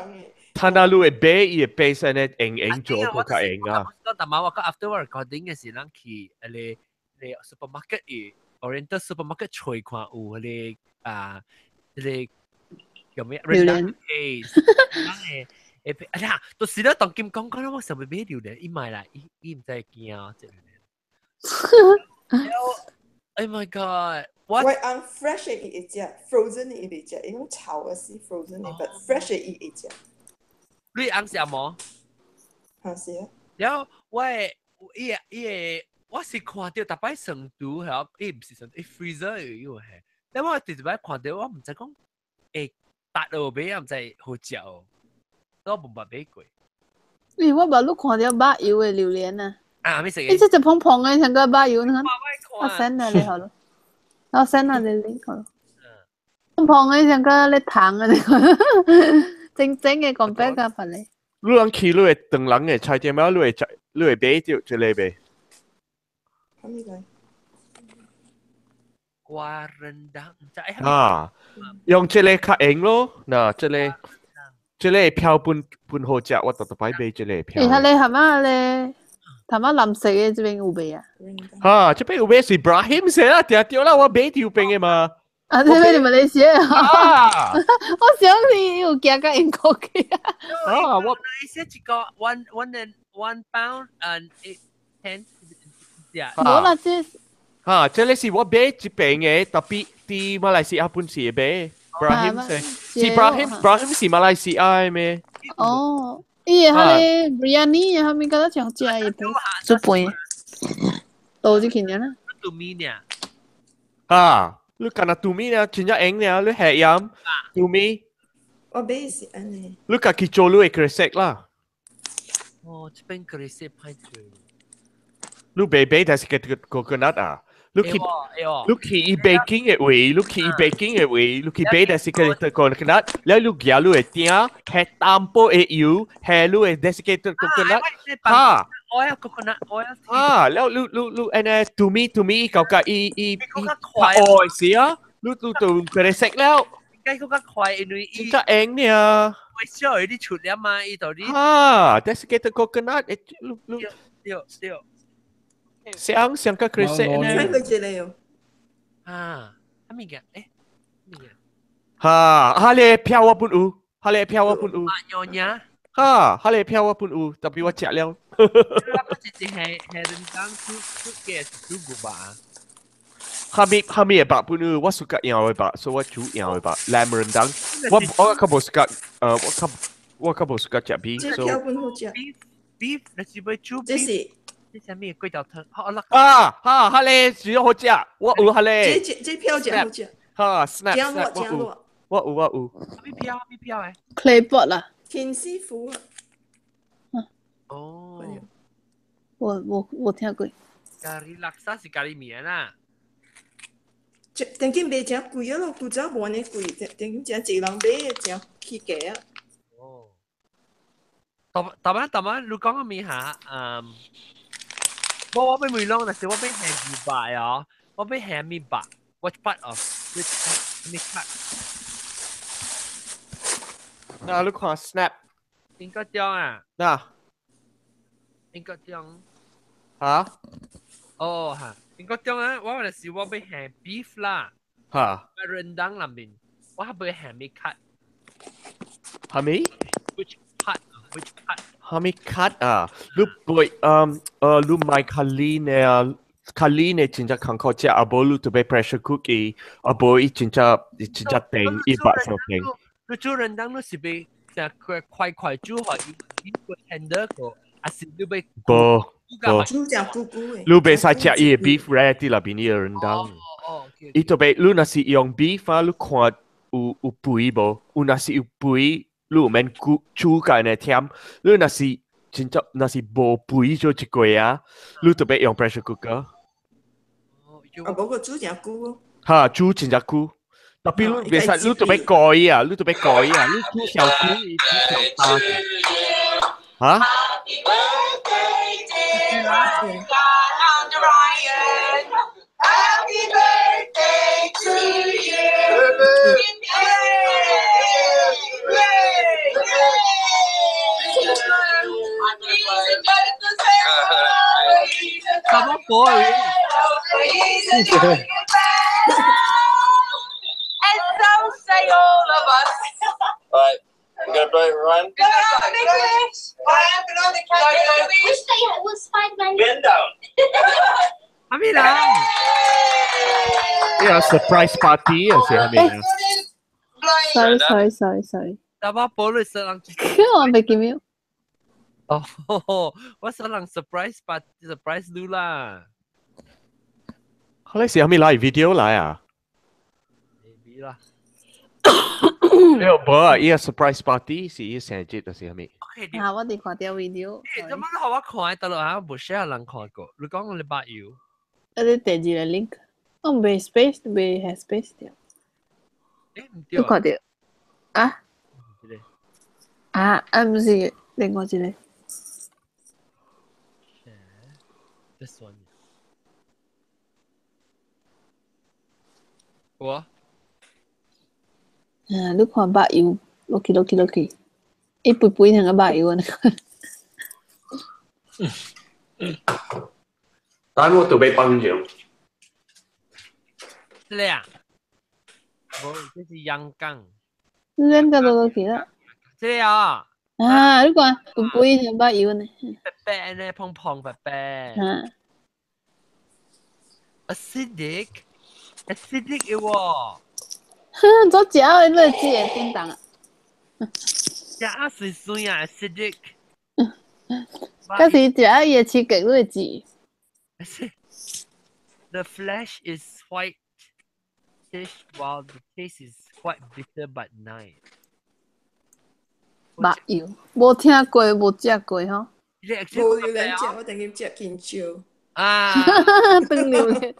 他那路會買伊的 paste 按呢用用做閣較用啊。講但嘛，我講 after 我 recording 的時，咱去彼個 supermarket 伊 Oriental supermarket 揣看有彼個啊，彼個叫咩？榴蓮 paste。誒，哎呀，就是咧，當今講講，我想欲買榴蓮，伊買啦，伊伊毋知驚這榴蓮。Oh my god！我按 fresh 的伊會食，frozen 的伊袂食，伊講炒的是 frozen 的，but fresh 的伊會食。你翁食無？哈是啊。然後我伊伊個我是看著逐擺成都係，伊毋是成都，伊 freezer 有係。但我第一擺看著，我毋知講會達落尾，毋知好食哦。我無捌買過。咦，我捌你看著肉油的榴蓮啊！啊，咩食？伊這隻胖胖的，像個肉油，你看。我 send 你好了。我 send 你 link 好了。胖胖的像個咧糖的，你看，正正的講白個份咧。你人去你會唐人的菜店啊，你會食，你會買著這個袂？啥物來？瓜 rendang 毋知啊，用這個較用咯，嗱，這個這個票本本好食，我逐逐擺買這個票。欸，彼个蛤仔咧，頭仔藍色的這邊有賣啊？哈，這邊有賣是 Ibrahim 說啦，定對啦，我買著邊的嘛。啊，這邊是馬來西亞啊！我想你有行到英國去啊！啊，我馬來西亞一個 one one and 1 pound and 8 pence，無啦，這哈，這個是我買這邊的，特別佇馬來西亞本是買。Ibrahim 是是 Ibrahim，Ibrahim 是馬來西亞的咩？哦。伊個彼个 biryani 啥物敢若真好食的，煮飯，倒入去爾啦。拄物爾。啊，你敢若拄物爾，真正用爾，你下鹽拄物。我買是按呢。你家己做你的 kerisik 啦。哦，這邊 kerisik 歹做。你買買但是個 coconut 啊。你去你去伊 baking 的位，你去伊 baking 的位，你去買但是個 coconut，了你舉你的鼎，下淡薄的油，下你的 desiccated coconut，哈，oil coconut oil，哈，了你你你按呢拄物拄物搞甲伊伊伊較愛是啊，你你就 kerisik 了。該閣較快，因為伊真正用爾。會少有啲出了嘛，伊就你。哈，desiccated coconut，你你。對對。像像個 kerisik 呢？睇過這個哦。啊，啥物件？欸，物件？哈，彼个票我本有，彼个票我本有。娘娘。哈，彼个票我本有，特別我食了。我直接係係人講煮煮嘅煮牛肉。哈物哈物的肉本有，我 suka 羊的肉，所以我煮羊的肉，lamb rendang。我我較無 suka，我較我較無 suka 食 beef。這票本好食。 beef beef，你是欲煮 beef？這是。這啥物粿條湯？好啦。啊哈，彼个煮好食，我有彼个。這這這票真好食。哈，snap snap，我有，我有我有。啥物票？啥物票誒？Claypot 啦。田師傅啊。哦。我聽過。咖喱叻沙是咖喱麵啊。當今賣誠貴啊咯，古早無按呢貴，當今誠濟人買，誠起價啊。哦。特特特特，你講個麵嚇，我欲問攏，但是我欲下牛肉哦，我欲下麵肉，what part of which 咩 cut？嗱，你看 Snap。應該點啊？嗱。應該點？嚇？哦嚇，應該點啊？我就是我欲下 beef 啦。嚇。 rendang 內面，我還欲下咩 cut？係咪？Which part？Which part？係咪 cut 啊？你背你買較 lean 的啊，較 lean 的真正艱苦食，啊無你就欲 pressure cook 伊，啊無伊真正真正定一百小定。你煮 rendang 你是欲成塊塊塊煮，予伊個 tender 個，還是你欲？無無。煮誠久久的。你袂使食伊的 beef 咧，佇內邊伊的 rendang。哦。伊特別你若是用 beef 啊，你看有肥無？有若是有肥，你有免煮煮甲呢忝。你若是真正若是無肥做一個啊，你特別用 pressure cooker。啊，無個煮誠久。哈，煮真正久。特別你袂使，你特別改啊，你特別改啊，你煮小久，伊煮小大。哈？ Happy birthday to you. 什麼歌啊？ And so say all of us. All right, I'm gonna blow it, Ryan. Go on, make a wish. Wish they was Spider-Man. Bend down. 阿咩人？呢個 surprise party 啊，是係咪啊？ Sorry sorry sorry sorry。大把寶你想人？我未記咩？哦，我想人 surprise party surprise 你啦。後來是係咪來 video 來啊？ Maybe 啦。你有無啊？伊個 surprise party 是伊生日還是係咪？啊，我哋看到 video。欸，怎麼你予我看得落啊？無啥人看過。你講你捌有？啊，你第二個 link，我未 space，未係 space 掉。欸，唔對。你看到？啊？啊啊，毋是另外一個。 This one。我。啊，你看肉油落去落去落去，一杯杯成個肉油啊！但我都欲放尿。這個啊？無，這是陽江。你兩個都落去啦。這個啊。啊，你看杯杯成肉油呢？白白呢，胖胖白白。啊。 Acidic，acidic 的喎。哼，做食的你會知會叮當啊？食啊水水啊，acidic。嗰時食啊伊的刺激，你會知。 The flesh is white fish while the taste is quite bitter but nice. 肉油，無聽過，無食過吼。無榴蓮食，我等於食緊少。啊！當榴蓮。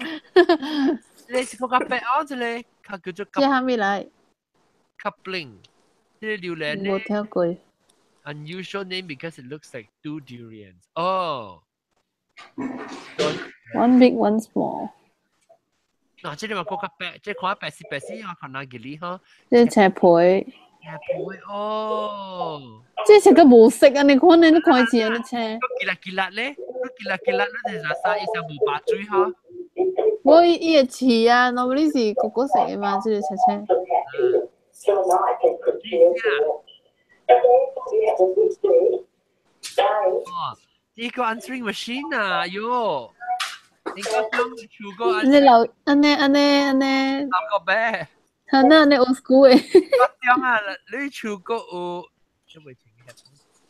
你是個白哦，這個較叫做。這啥物來？Coupling，這個榴蓮。無聽過。 Unusual name because it looks like two durians. Oh. One big, one small. 嗱，這個嘛較白，這看白色白色，我看哪幾粒吼？這青皮。青皮哦。這是個無色啊！你看你你看似安呢青。幾粒幾粒咧？幾粒幾粒？你是啥意思？無把水吼？我伊會刺啊，normally 是果果色的嘛，這個青青。哦，呢個 answering machine 啊，喲，應該將全個。你老按呢按呢按呢。老個咩？係那按呢 old school 的。我將啊，你全個有，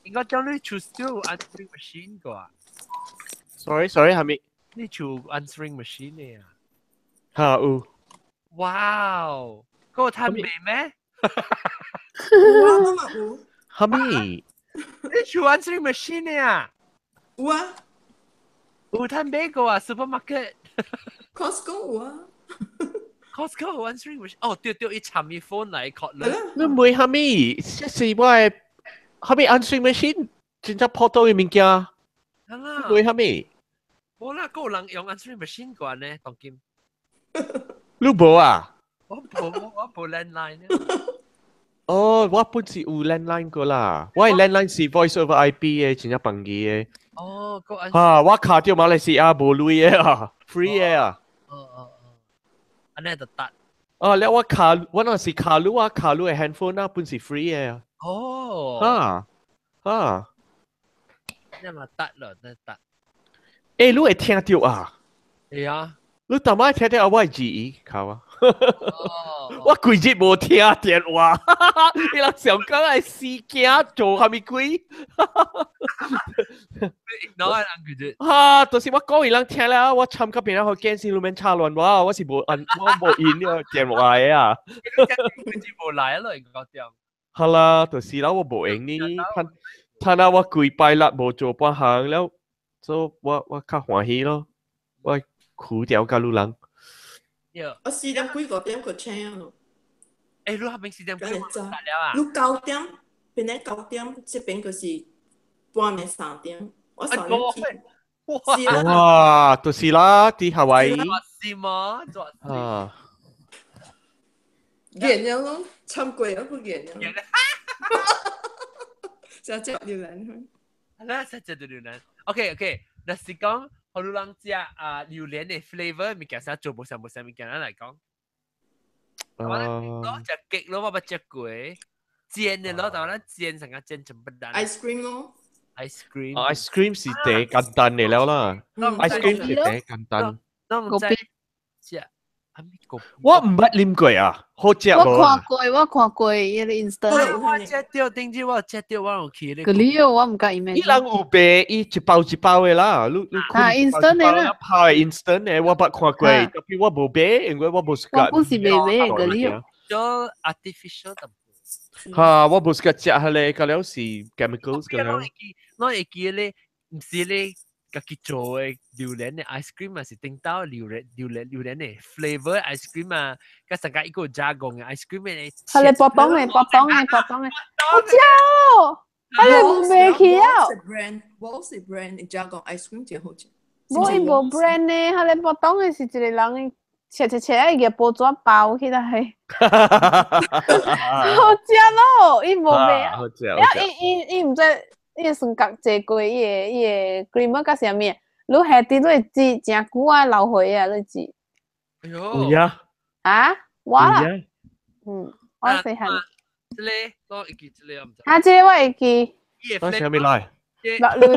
應該將你全 still answering machine 個啊。 Sorry sorry，係咪？你做 answering machine 嘅啊？嚇有。哇哦，嗰個攤未咩？有啊，我嘛有。哈咪？你厝 answering machine 啊？有啊。有通買過啊？Supermarket。 Costco 有啊。 Costco 有 answering machine。哦，對對，伊插伊 phone 來 call 你。你問哈咪？這是我的哈咪 answering machine 真正普通的物件。係啦。問哈咪？無啦，閣有人用 answering machine 過呢，當今。你無啊？我無，我無 landline。哦，我本是有 landline 過啦，我的 landline 是 voice over IP 的，真正便宜的。哦，閣按。哈，我卡著馬來西亞無鐳的啊，free 的啊。哦哦哦，按呢就得。哦，了我卡，我那是卡路啊，卡路的 handphone 啊，本是 free 的啊。哦。哈，哈。那嘛得咯，那得。欸，你會聽著啊？會啊。你逐擺聽著我會注意，靠啊！我規日無聽電話，你人想講愛死驚做啥物鬼？哪個人拒絕？哈，就是我講伊人聽了，我參甲別人去見時，你免插亂我，我是無按，我無應呢個電話的啊。規日無來咯，應該講。好啦，就是啦，我無閒呢，趁趁啊，我規拜六無做半項了，所以我較歡喜咯，我苦掉甲女人。我4點幾5點個請咯。欸，你那邊4點幾了啊？你9點，本來9點，這邊就是半暝3點，我3點起。哇，就是啦，佇夏威夷。是嗎？啊。見了咯，參過啊，不見了。食隻榴蓮。啦，食隻榴蓮。OK OK，若是講。予你人食啊榴蓮的 flavor 物件，啥做無啥無啥物件，咱來講。我食雞咯，我捌食過煎的咯，但咱煎成個煎成不單。 Ice cream 咯。 Ice cream。 Ice cream 是第簡單的了啦。Ice cream 是第簡單。攏知食我毋捌啉過啊，好食無？我看過，我看過伊個 instant。我食著，頂次我食著，我有去咧。個理我毋敢 imagine。伊人有賣伊一包一包的啦，你你啊，instant 的啦。包的 instant 的，我捌看過，特別我無買，因為我無喜歡。我本是袂買個理。做 artificial 淡薄。哈，我無喜歡食彼個，佮了是 chemicals 佮了。我會記咧，毋是咧。家己做的榴蓮的 ice cream 啊，是頂到榴蓮榴蓮榴蓮的 flavor ice cream 啊，佮上加一個加工的 ice cream 的。係你薄餅的，薄餅的，薄餅的，好食哦！係你無賣去啊？Brand，Wall's brand 加工 ice cream 真好食。無伊無 brand 呢，係你薄餅的是一個人切切切，伊個報紙包起來。好食咯，伊無賣啊。好食。了伊伊伊毋知。伊個酸角坐過伊個伊個 cream 甲啥物，你下底你會煮誠久啊，留回啊，你煮。哎喲。有啊。啊？我啦。嗯，我細漢。這個我會記，這個我毋知。啊，這個我會記。我啥物來？榴蓮的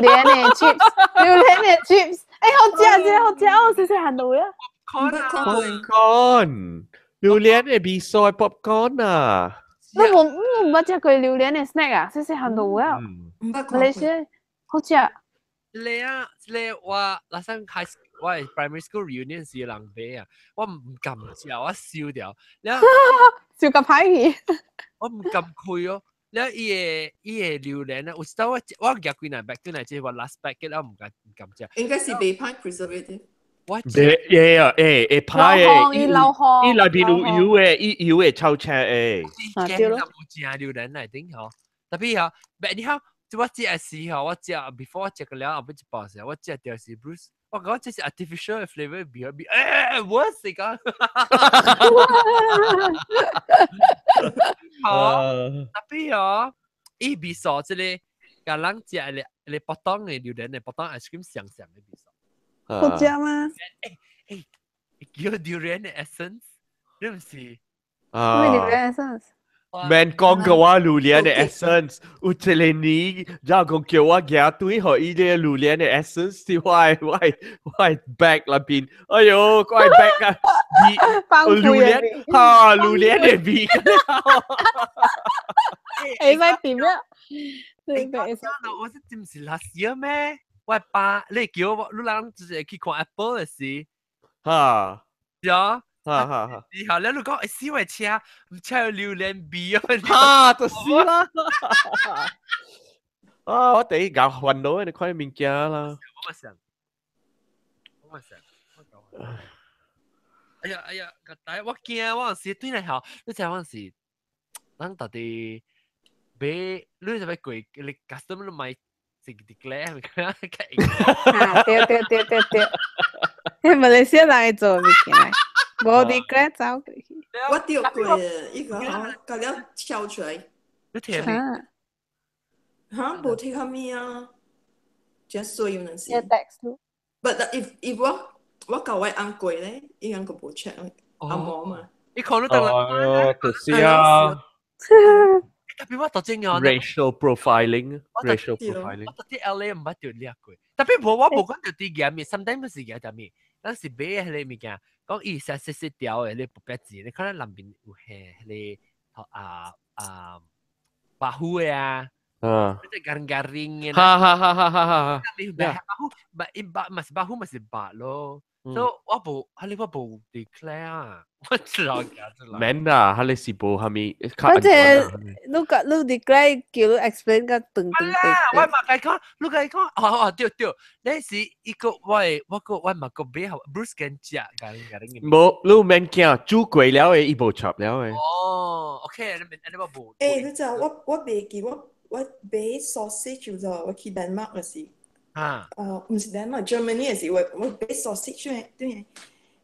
chips，榴蓮的 chips，欸，好食，這個好食，我細細漢就有啊。 Popcorn，榴蓮的味素的 popcorn 啊。你無你毋捌食過榴蓮的 snack 啊？細細漢就有啊。馬來西亞好食。這個啊，這個我那陣開始我係 primary school reunion 時人買啊，我毋敢食，我燒掉。了燒甲歹去。我毋敢開哦。了伊個伊個榴蓮啊，有時我我夾幾兩 bag，幾兩隻我 last bag，我毋敢毋敢食。應該是袂歹 preservative。我袂啊，欸會歹的，伊流汗，伊內面有油的，伊油會臭臭的。對咯。無食榴蓮內頂吼，特別吼，別你好。我食的時候，我食 before 我食過了後尾一包時，我食著是 Bruce，我講這是 artificial flavor 味味，欸，我是講，好，特別哦，伊味素這個，共人食的咧普通的榴蓮的普通 ice cream 相像的味素。好食嗎？欸欸，叫榴蓮的 essence，你毋是？啊。咩榴蓮 essence？免講嘅話，榴蓮的 essence，有一個年，然後講叫我行對，予伊個榴蓮的 essence 佇我的我的我的 bag 內邊，哎喲，我的 bag 啊，味榴蓮，哈，榴蓮的味。會使點啊？我是真是 last year 咩？我爸，你叫我，你人就是去看 Apple 的時，哈，呀，哈哈哈！然後咧，你講死我車，唔車有榴蓮味啊！哈，就是啦。啊，我第一搞煩惱，你看物件啦。我嘛想，我嘛想，我搞。哎呀哎呀，個大我驚，我有時對嚟後，你知我是，咱到底買，你就要過，你 custom 你買是 declare 係咪？啊，對對對對對，迄馬來西亞人會做物件。無 declare 走過去。我掉過伊個吼，甲了跳出來。你聽未？嚇，無聽啥物啊？真衰有陣時。 But if 我甲我翁過咧，伊翁個無 check 阿毛嘛。你看你得啦。哦，就是啊。特別我到正樣。 Racial profiling，racial profiling。我到啲 LA 毋捌著掠過，特別無我無講著啲嚴嘅，sometimes 是嚴啥物，咱是買彼個物件。講伊是細細條的，你不別字，你看咱南邊有彼彼個啊啊白虎的啊，即係 garing 的。哈哈哈哈哈哈！你白虎，白一白嘛是白虎嘛是白咯。所以我無，哈你我無 declare 啊，我知道㗎，知道。免啦，哈你是無蝦米。反正你個你 declare 叫你 explain 個長長長。我嘛共講，你共講，哦哦對對，你是一個我我個我嘛個買 Bruce 跟食 garing garing。無，你免驚，煮過了的，伊無插了的。哦，OK，你免，你我無。欸，你知我袂記我買 sausage 就我去丹麥嗰時。啊！毋是丹麥，Germany 嘅時，我買 sausage 對，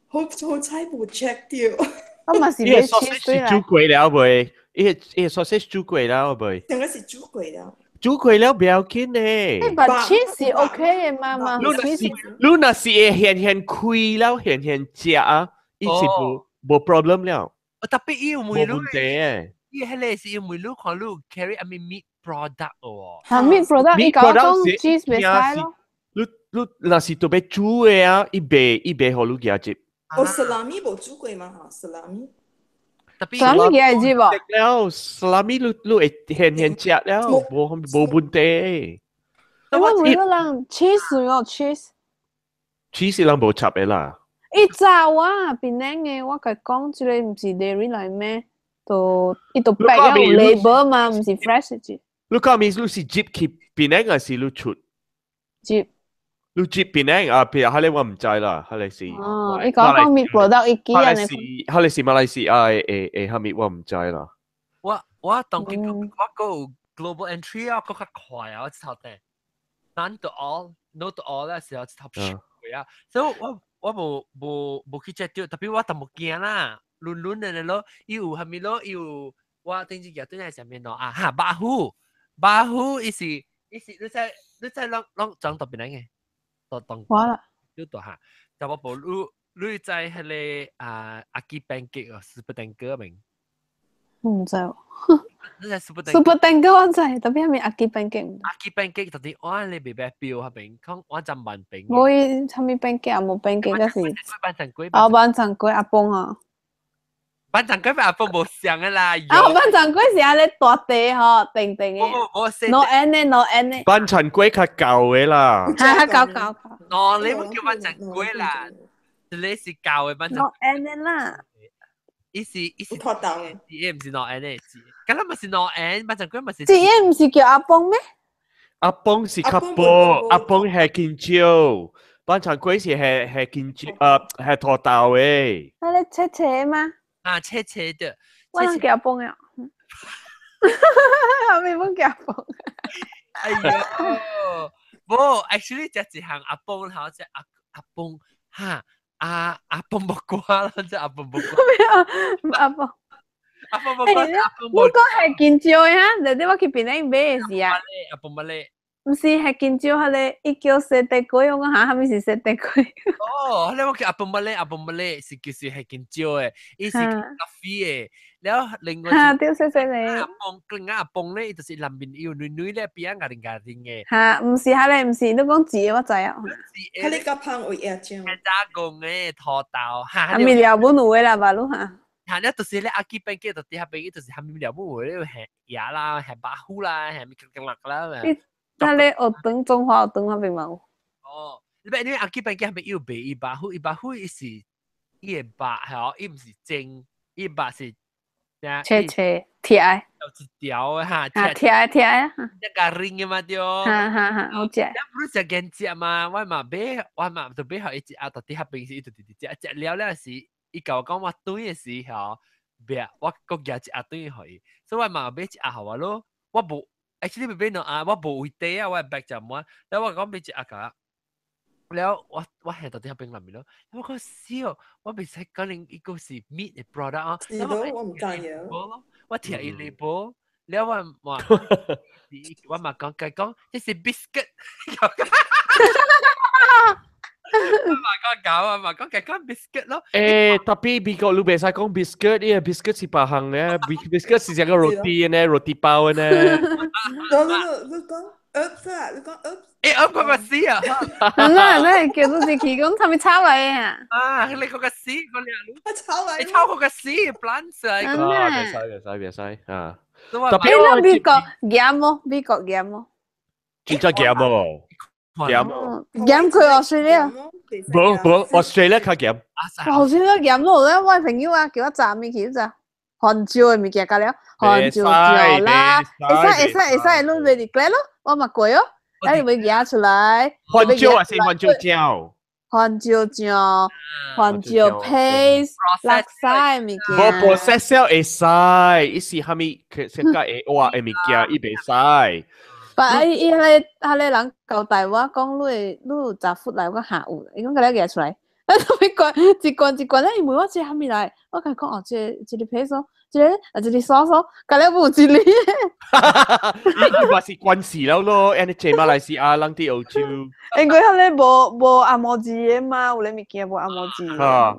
好好彩無 check 到。我嘛是買 cheese 是煮過了未？伊個 sausage 煮過了未？應該是煮過了。煮過了不要緊咧。欸，但 cheese 是 OK 的嘛嘛？你若是你若是會現現開了，現現食啊，伊是無無 problem 了。特別伊有問無問題的。伊彼個是因為你看你 carry 啥物 meat product 哦。嚇 meat product，伊講講 cheese 袂使咯。你你若是特別煮的啊，伊袂伊袂予你夾入。哦，salami 無煮過嘛？嚇，salami。特別 salami 夾入無？了，salami 你你會現現食了，無無問題。我問你人 cheese 有 cheese？ cheese 人無插的啦。伊早啊，檳城的，我共講，這個毋是 dairy 來咩？就伊就 pack 了有 label 嘛，毋是 fresh 的。你講咪你是入去檳城還是你出？入。你入檳城啊？譬如哈你我毋知啦，哈你是。哦，伊講講 meat product 伊記啊。哈你是哈你是馬來西亞的的的蝦米我毋知啦。我當今我個 global entry 啊，閣較快啊，我一頭頂。None to all, no to all 咧時候一頭過啊，所以我我無無無去 check 到，特別我淡薄驚啦，亂亂的咯，伊有蝦米咯，伊有我頂一日對來上面咯啊哈，巴虎巴虎，伊是伊是你知你知攏攏裝到邊來嘅？當當我啦，你大下，就我無你你知彼個啊阿基 pancake 哦，Super Tanker 明？唔知喎。你知 Super Super Tanker 我知，特別係咪阿基 pancake？阿基 pancake 特別我你袂白標嗰邊，講我浸萬餅。無伊啥物 pancake 啊，無 pancake 嗰是。萬層粿。哦，萬層粿阿邦啊。萬層粿阿邦無像的啦。啊，萬層粿是按呢大塊吼，長長的。我 no N 的，no N 的。萬層粿較舊的啦。哈，較舊舊。哦，你毋叫萬層粿啦，你是舊的萬層。 no N 的啦。伊是伊是脫豆，伊毋是 no N 的，敢若嘛是 no N，萬層粿嘛是。這個毋是叫阿邦咩？阿邦是較薄，阿邦係香蕉，萬層粿是係係香蕉，係土豆的。那你切切嗎？啊，切切的。我攏叫阿邦呀。後面冇叫阿邦。哎呦，無，actually 這一項阿邦，好似阿阿邦，哈。阿阿邦木瓜啦，即阿邦木瓜。咩啊？阿邦。阿邦木瓜。我講係香蕉的哈，就你我去檳城買的時啊。阿邦木咧。毋是係香蕉，彼个伊叫雪地粿，我講哈，啥物是雪地粿？哦，彼我叫阿邦木咧，阿邦木咧是其實係香蕉的，伊是咖啡的。了另外。哈，對，細細个。阿邦，另外阿邦咧，伊就是內面有軟軟咧，邊仔硬硬的。哈，毋是彼个，毋是，你講字我知啊。彼个較芳有葉醬。加工的土豆，哈。啥物料本有的啦，吧，你哈。哈，了就是咧阿基 pancake 就佇遐邊，伊就是啥物料本有咧，係椰啦，係白虎啦，係物格格啦。那咧學堂中華學堂那邊嘛有。哦，你別你阿基 pancake 係咪有賣伊白虎？伊白虎伊是伊個肉係伊毋是蒸，伊肉是切切鐵有一條的哈，鐵鐵鐵啊，一個 ring 的嘛對。哈哈哈，好食。你食見食嘛，我嘛買，我嘛就買予伊一盒，到底較平時伊就直直食，食了了時，伊共我講我轉的時候，別我閣夾一盒轉予伊，所以我嘛買一盒予我咯，我無，actually 欲買兩盒，我無位底啊，我 bag 就滿，了我講買一盒共。了我我係到底較冰內面咯，我講死我袂使可能伊個是 meat 的 product 啊，是咯，我毋知影。我聽伊 label，了我話，我嘛講佢講，這是 biscuit，我嘛講搞啊嘛講佢講 biscuit 咯。誒，特別美國你袂使講 biscuit，因為 biscuit 是別項咧，biscuit 是一個 roti 呢，roti 包呢。你講 herbs 啊，你講 herbs。誒，我個死啊！那那叫做是提供他們炒來啊！啊，你個個死個兩，炒來，你炒個個死 plants 啊！啊，袂使袂使袂使啊！特別你美國鹹麼？美國鹹麼？真正鹹哦，鹹哦，鹹過 Australia。無無，Australia 較鹹。 Australia 鹹咯，我朋友啊，叫我炸物去咋？番椒的物件加了，番椒醬啦，會使會使會使，你袂 declare 咯，我嘛過哦。啊，你會夾出來。番椒還是番椒醬？番椒醬、番椒 paste、垃圾物件。無 process 了會使，伊是啥物？先甲會挖的物件，伊袂使。但伊彼個人交代我講，你有雜貨來，我下有，伊講共你夾出來。啊，一罐一罐一罐咧，伊問我這啥物來，我共伊講哦，這個 paste 哦，這個啊，這個 sauce 哦，共了無一個。伊嘛是關事了咯，按呢濟馬來西亞人佇澳洲。因為彼個無無紅毛字的嘛，有咧物件無紅毛字。啊，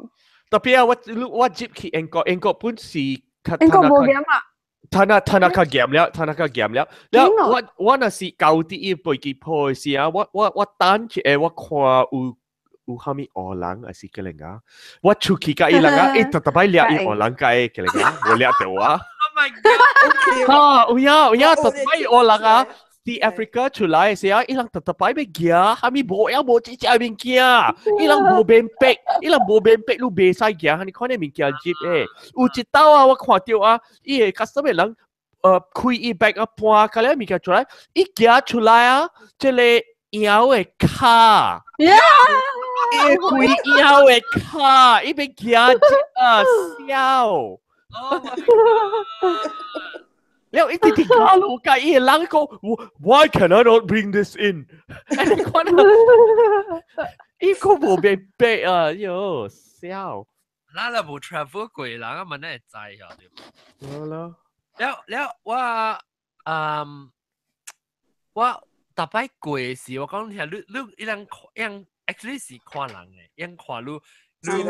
特別啊，我我入去英國，英國本是較英國無鹹啊。趁啊較嚴了，趁啊較嚴了。了我我若是到佇伊飛機鋪的時啊，我我我等一下，我看有有啥物烏人還是叫人啊？我出去佮伊人啊，伊特特擺掠伊烏人佮伊叫人啊，無掠著我。 Oh my god！哈，有影有影，特擺烏人啊，佇 Africa 出來的時啊，伊人特特擺欲行，啥物無影無這隻物件，伊人無免逼，伊人無免逼，你袂使行，你看那物件入的。有一道啊，我看著啊，伊個 customer 人，開伊 bag 啊，搬個了物件出來，伊行出來啊，這個貓的跤，伊開貓的跤，伊欲行啊，痟。了一直直加路計，伊個人講，Why can I not bring this in？你看啊，伊個無免逼啊，喲，痟。咱若無 travel 過人啊，嘛哪會知啊？對。好啦。了了，我嗯，我逐擺過時，我講聽你你伊人伊人 actually 是看人的，伊人看你。你你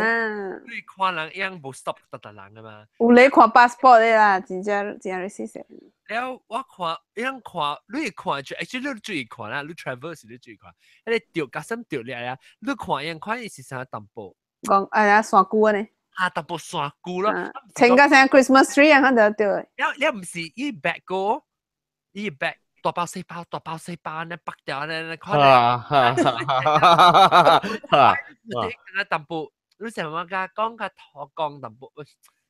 看人，伊人無 stop 逐逐人的嘛？有咧看 passport 的啦，真正真正 racist。了我看，伊人看，你會看出，actually 你注意看啦，你 travel 時你注意看，彼個著加深著了啊，你看伊人看伊是啥淡薄？講哎呀，山龜呢？啊，淡薄山龜咯，穿甲像 Christmas tree 啊，就對。了了毋是伊 bag 個，伊 bag 大包細包，大包細包呢，北掉呢，看。哈哈哈！哈！你淡薄，你想我甲講較土講淡薄，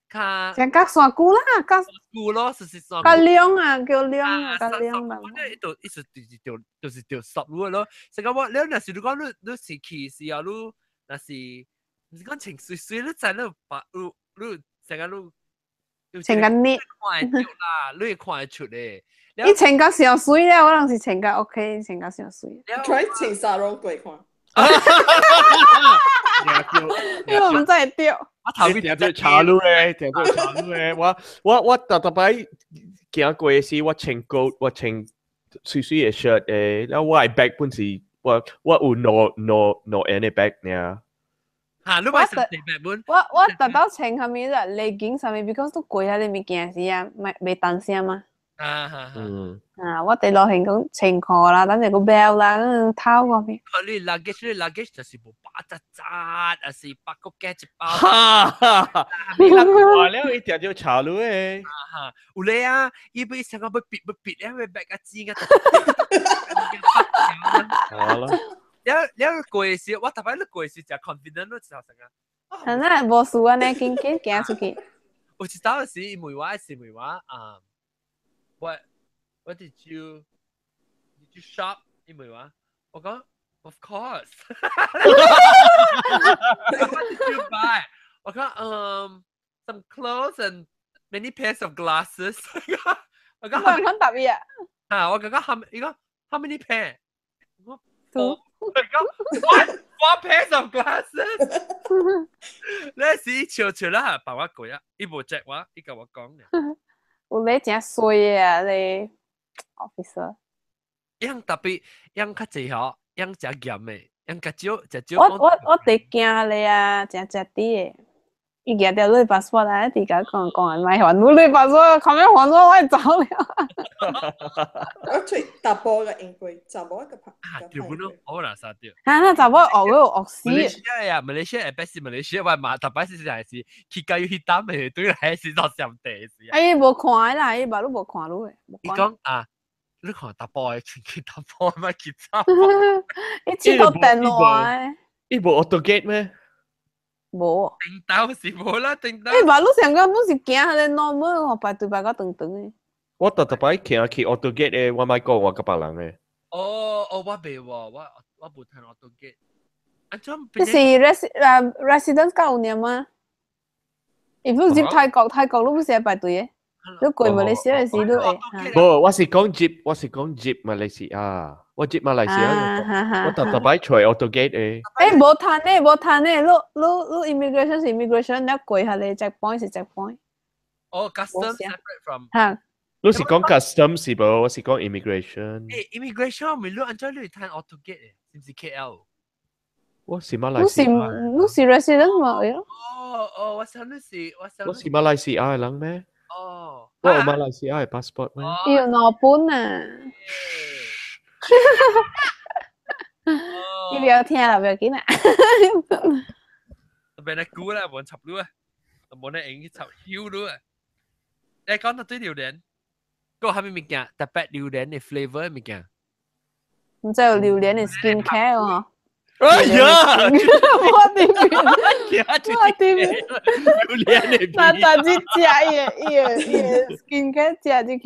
較像較山龜啦，較龜咯，就是山。較亮啊，叫亮啊，較亮嘛。我伊就一直就是就就是就 stop 咯。成個我，你若是你講你你是去時啊，你若是毋是講穿媠媠，你知你把你你成個你穿較熱，看會著啦，你會看會出的。伊穿甲傷媠了，我人是穿甲 OK，穿甲傷媠。 try 穿 sarong 過看。因為我毋知會著。我頭定做茶滷咧，定做茶滷咧。我我我逐逐擺行過的時，我穿 coat，我穿媠媠的 shirt 的，然後我的 bag 本是我我有兩兩兩樣的 bag 爾。嚇，你買什麼 bag 本？我我特到穿啥物啦，legging 啥物，because 都過遐個物件時啊，咪袂擔聲嘛。啊哈嗯。啊，我佇路行講穿褲啦，等陣個 belt 啦，頭嗰邊。你 luggage 你 luggage 就是無把扎扎，還是八個夾一包。哈哈，你人看了一定就查你的。哈，有咧啊，伊欲想講欲別欲別，咧欲 bag 個錢個。好啦。了了過時，我逐擺你過時誠 confident，你知道啥啊？係啦，無事啊，你緊緊行出去。有一道時伊問我，是問我啊，What did you shop？伊問我，我講 Of course。What did you buy？我講some clothes and many pairs of glasses。我講我唔肯答伊啊。啊，我講講 how 伊講 how many pair？我 Two。我講 what four pairs of glasses？你是笑笑啦，把我過啊，伊無接我，伊共我講呢。有你真衰啊，你 officer。樣特別，樣較濟吼，樣誠嚴的，樣較少，誠少。我佇驚你啊，誠食啲的。伊舉著你 passport 來，佇共講講，莫還你 passport，後面還我，我會走了。我揣查埔嘅應該，查某嘅拍。啊，對不咯？我哪啥對？啊，那查某學個學死。馬來西亞呀，馬來西亞，別是馬來西亞，我嘛，特別是係是去教育去擔的，對來是到上帝是。哎，無看啦，伊嘛，你無看你的。伊講啊，你看查埔的，穿去查埔嘛去查。伊佚佗電話的。伊無 auto gate 咩？無。頂到是無啦，頂到。欸，嘛，你上個本是行彼個 normal 吼，排隊排到長長的。我特特擺行去 auto gate 的，我莫講我佮別人的。哦哦，我袂喎，我無趁 auto gate。啊，怎？你是 residence 夠有念嗎？伊不入泰國，泰國你不是愛排隊的？你過馬來西亞時你會。無，我是講入，我是講入馬來西亞，我入馬來西亞，我特特擺揣 auto gate 的。欸，無趁的，無趁的，你 immigration 是 immigration，你過下咧 checkpoint 是 checkpoint。哦，custom separate from。嚇。你是講 custom 是無？我是講 immigration。欸，immigration 咪你按怎你會趁 auto gate 的？是毋是 KL？我是馬來西亞。你是 resident 嘛？哦哦，我想你是，我想。我是馬來西亞的人咩？哦。我有馬來西亞的 passport 咩？伊有兩本啊。你不要聽啦，不要緊啦。特別你估啦，無人插你啊，無人用去插囂你啊。你講到對榴蓮，個啥物物件？特別榴蓮的 flavor 物件。唔知有榴蓮的 skin care 哦。哎呀！我點我點榴蓮的。那大只食伊的伊的伊的 skin care 食入去。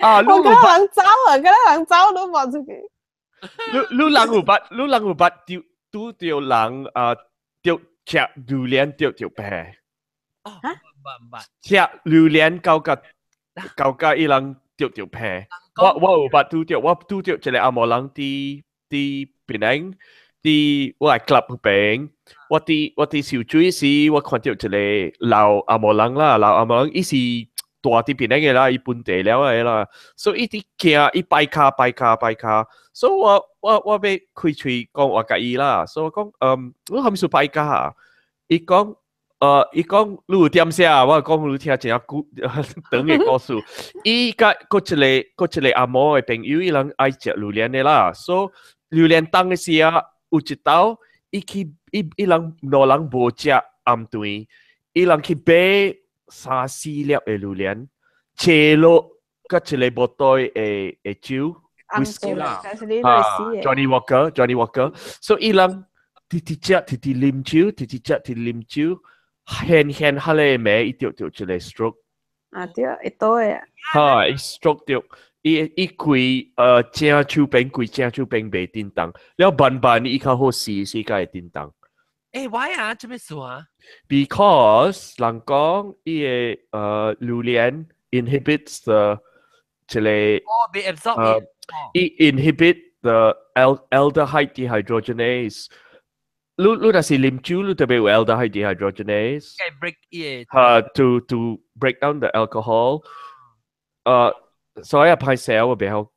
啊！我敢人走啊，敢人走都無出去。你人有捌，你人有捌拄著人啊，著食榴蓮著著病。哦，毋捌毋捌。食榴蓮到伊人著著病。我有捌拄著，我拄著一個紅毛人佇檳城，佇我的 club 彼邊，我佇游水時，我看著一個老紅毛人啦，老紅毛人伊是住佇檳城的啦，伊本地了的啦，所以伊佇行，伊擺跤擺跤擺跤，所以我欲開喙講話共伊啦，所以我講，嗯，你啥物事擺跤啊？伊講，伊講你有點啥？我講你聽真久長的故事。伊佮閣一個紅毛的朋友，伊人愛食榴蓮的啦，所以榴蓮凍的時啊，有一晝伊去伊人兩人無食暗頓，伊人去買三四粒的榴蓮，切落佮一個無袋的酒，whisky 啦，啊，Johnny Walker，Johnny Walker，所以伊人直直食，直直啉酒，直直食，直啉酒，現現下咧暝，伊著著一個 stroke。啊對，會倒的啊。哈，伊 stroke 著，伊規正手邊，規正手邊袂振動，了慢慢伊較好死，死才會振動。欸，why 啊？做咩事啊？Because 人講伊个榴蓮 inhibits the 一個哦，被 absorb 伊 inhibit the aldehyde dehydrogenase。你若是啉酒，你特別有 aldehyde dehydrogenase。 break 伊個。To break down the alcohol。所以啊，歹勢我袂曉，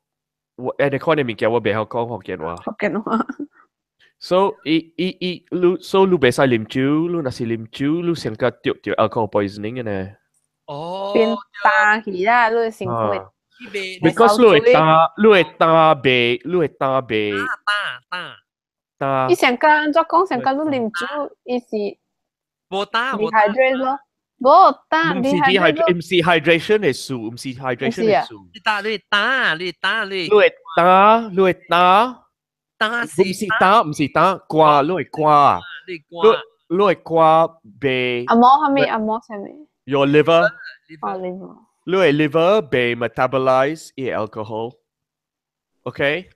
我你看的物件我袂曉講福建話。福建話。 So 伊伊伊，你所以你袂使啉酒，你若是啉酒，你先個著著 alcohol poisoning 的呢。哦。變焦去啦，你身軀。 Because 你會焦，你會焦袂，你會焦袂。焦焦。焦。伊上個按怎講？上個你啉酒，伊是無焦無 dehydrate 咯，無焦。毋是 dehydrate，毋是 hydration 的事，毋是 hydration 的事。你焦你焦你焦你。你會焦，你會焦。焦毋是焦，毋是焦，寒，你會寒。你肝，你的肝袂阿毛係咪？阿毛係咪？ Your liver，哦，liver。你的 liver 袂 metabolize 伊 alcohol。OK？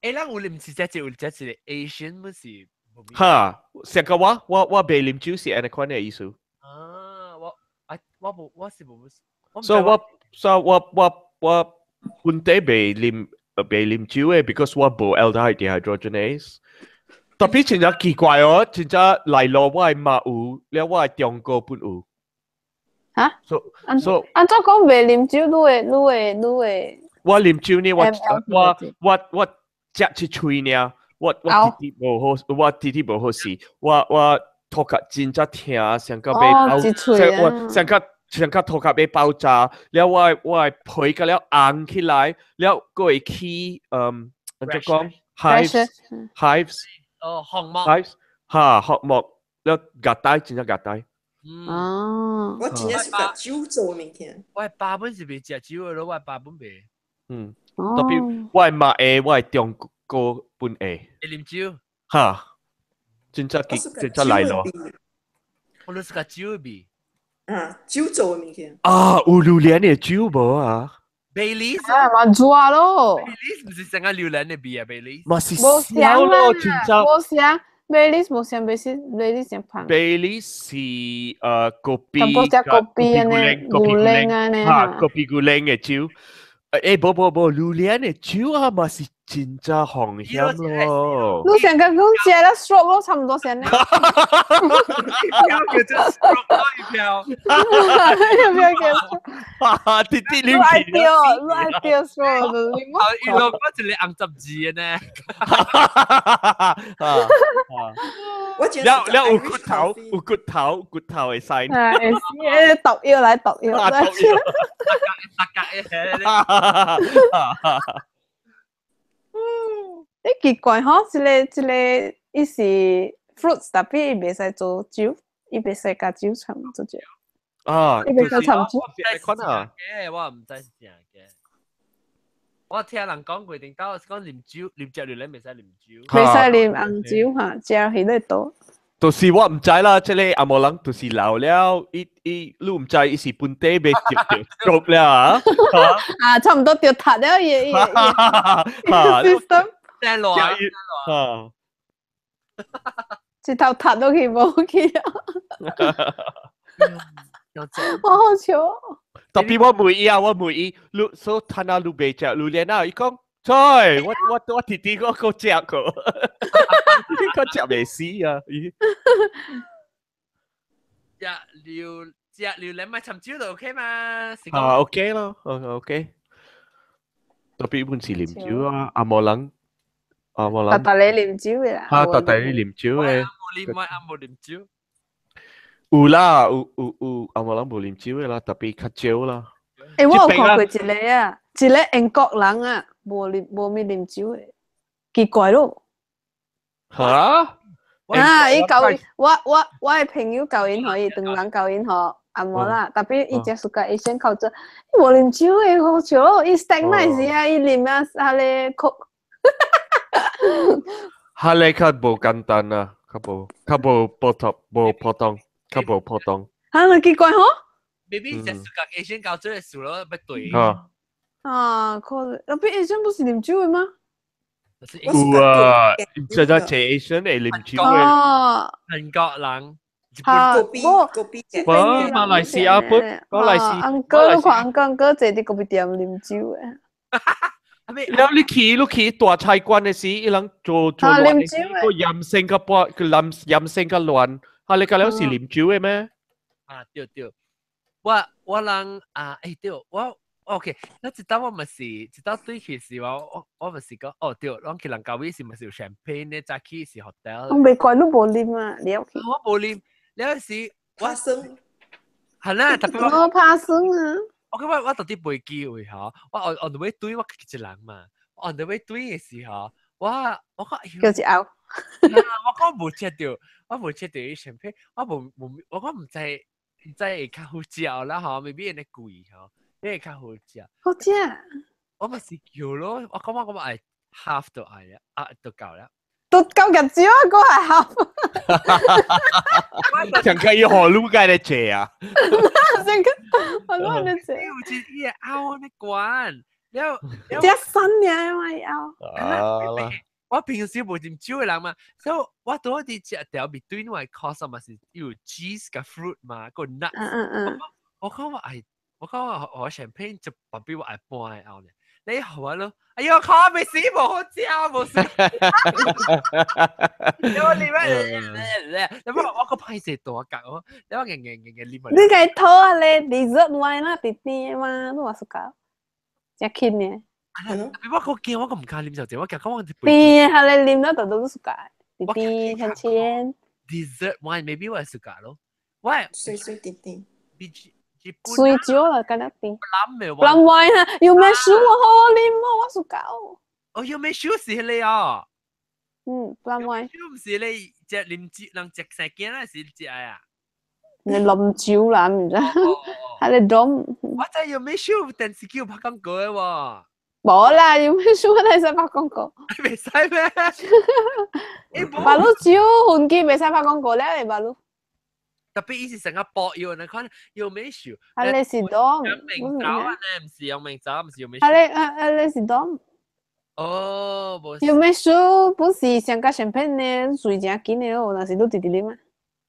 誒，咱有啉是這有這一個 Asian 不是？哈，上個我袂啉酒是按呢款的意思。啊，我啊我無我是無，所以我所以我本底袂啉酒的，because 我無 aldehyde dehydrogenase。特別真正奇怪哦，真正來咯，我的媽有，了我的中國本有。嚇？So so 按怎講袂啉酒，你會？我啉酒呢，我食一喙爾，我弟弟無好，我弟弟無好勢，我頭殼真正疼，上個欲爆，我上個頭殼欲爆炸，了我的皮甲了紅起來，了閣會起按怎講？hives hives 哦，紅膜 hives 哈，紅膜了壓低，真正壓低。哦，我真正是共酒做的物件。我的爸本是袂食酒的咯，我的爸本袂。特別我的媽會，我的中國本會。會啉酒。哈，真正真正來咯。我都是共酒味。啊，酒做的物件。啊，有榴蓮的酒無啊？ Baileys 啊，嘛煮咯。 Baileys 毋是成個榴蓮的味啊，Baileys。嘛是無痟咯，真正。無像，Baileys 無像，Baileys 誠芳。 Baileys 是咖啡。淡薄仔咖啡按呢，牛奶按呢。哈，咖啡牛奶的酒。欸，無無無，榴蓮的酒啊，嘛是真正風險咯。你上個講食了 stroke 咯，差唔多先呢。叫做 stroke 咯，一票。一票叫。哈，直直你愛著，你愛著 stroke 就你。啊，伊落我一個紅十字的呢。啊我了了有骨頭，有骨頭，骨頭會使。啊，會使，毒藥來毒藥來。毒藥。大家的。你奇怪吼，這個伊是 fruits，但係伊袂使做酒，伊袂使加酒摻做酒。啊，伊袂使摻酒。可能。我毋知是正嘅。我聽人講過，頂到是講啉酒，啉食榴蓮袂使啉酒。袂使啉紅酒哈，食彼個多。就是我毋知啦，這個紅毛人就是老了，伊伊你毋知伊是本地欲著著 stroke 了啊！啊，差唔多著塌了，伊伊伊 system。真亂啊！一頭塌落去無去啊！我好笑。特別我問伊啊，我問伊，你所趁啊，你袂食榴蓮啊？伊講，菜，我弟弟我閣食過，我食袂死啊！食榴蓮咪摻酒就 OK 嘛？啊 OK 咯，OK。特別本是啉酒啊，紅毛人，紅毛人。逐逐咧啉酒的啦。啊，逐逐咧啉酒的。無啉，我阿無啉酒。有啦，有有有，紅毛人無啉酒的啦，特別較少啦。欸，我有看過一個啊，一個英國人啊，無啉無物啉酒的，奇怪咯。哈？啊！伊教我的朋友教𪜶吼，伊唐人教𪜶吼，紅毛啦，特別伊食暑假伊先靠做，伊無啉酒的，好笑咯。伊 stag night 時啊，伊啉啊，哈咧 coke。哈咧較無簡單啊，較無普通，無普通，較無普通。哈，奇怪吼？maybe 食暑假伊先教做的事咯，欲對。啊。啊，可能，特別伊先不是啉酒的嗎？有啊，這個 Asian 會啉酒的。韓國人。哈，無，無馬來西亞不，馬來西。 uncle，你看 uncle uncle 坐佇咖啡店啉酒的。了你去大菜館的時，伊人做做亂的時，個飲聲較波，個飲飲聲較亂，啊，你個了是啉酒的咩？啊，對對，我人啊，欸對，我。OK，那一道我嘛是，一道對去時我嘛是講，哦對，攏去蘭卡威是嘛是有 champagne 呢，早起是 hotel。我袂怪你無啉啊，了去。我無啉，了時我酸。係啦，特別我怕酸啊。我感覺我到底飛機位吼，我 on the way 對我一人嘛，on the way 對的時候，我講叫一後。我講無食著，我無食著伊 champagne，我無無我講毋知毋知會較好食啦吼，maybe 按呢貴吼。你會較好食。好食。我嘛是叫咯，我感覺我愛 half 就愛啊，啊就夠了。都夠日子啊，個係合。上個要何路街咧借啊？上個何路咧借？有一伊會拗呢關，了這新嘅嘛拗。啊！我平時無啉酒的人嘛，所以我拄好佇食條面對我 course 嘛是有 cheese 佮 fruit 嘛，個 nuts。我講我愛，我講我我 champagne 就旁邊我愛半的拗呢。你好啊咯，哎呦，靠，未死無好食，無死。你我啉啊，你我我個歹勢大格哦，你我硬硬硬硬啉。你該討啊咧，dessert wine 啦，甜甜的嘛，你話 suka，食輕的。我個驚，我個唔敢啉就這，我驚講我甜，係你啉了就都 suka，甜甜甜甜。 Dessert wine maybe 我 suka 咯，我水水甜甜。水酒啦，敢若甜。 Plum 的 plum wine 啊，有咩酒好啉哦，我 suka 哦。哦，有咩酒是迄個哦？嗯，plum wine。酒毋是你食啉酒，人食生囝那是食啊？你啉酒啦，毋知，係你懂。我知有咩酒電視機有拍廣告的喎。無啦，有咩酒我會使拍廣告。袂使咩？馬路酒雲機袂使拍廣告咧，馬路。特別伊是成個博藥，你看有咩酒？啊，你是懂？用明酒啊，呢毋是用明酒，毋是用咩？啊，你啊啊，你是懂？哦，無。有咩酒本是上加上片呢，水誠緊的咯，若是你直直啉啊，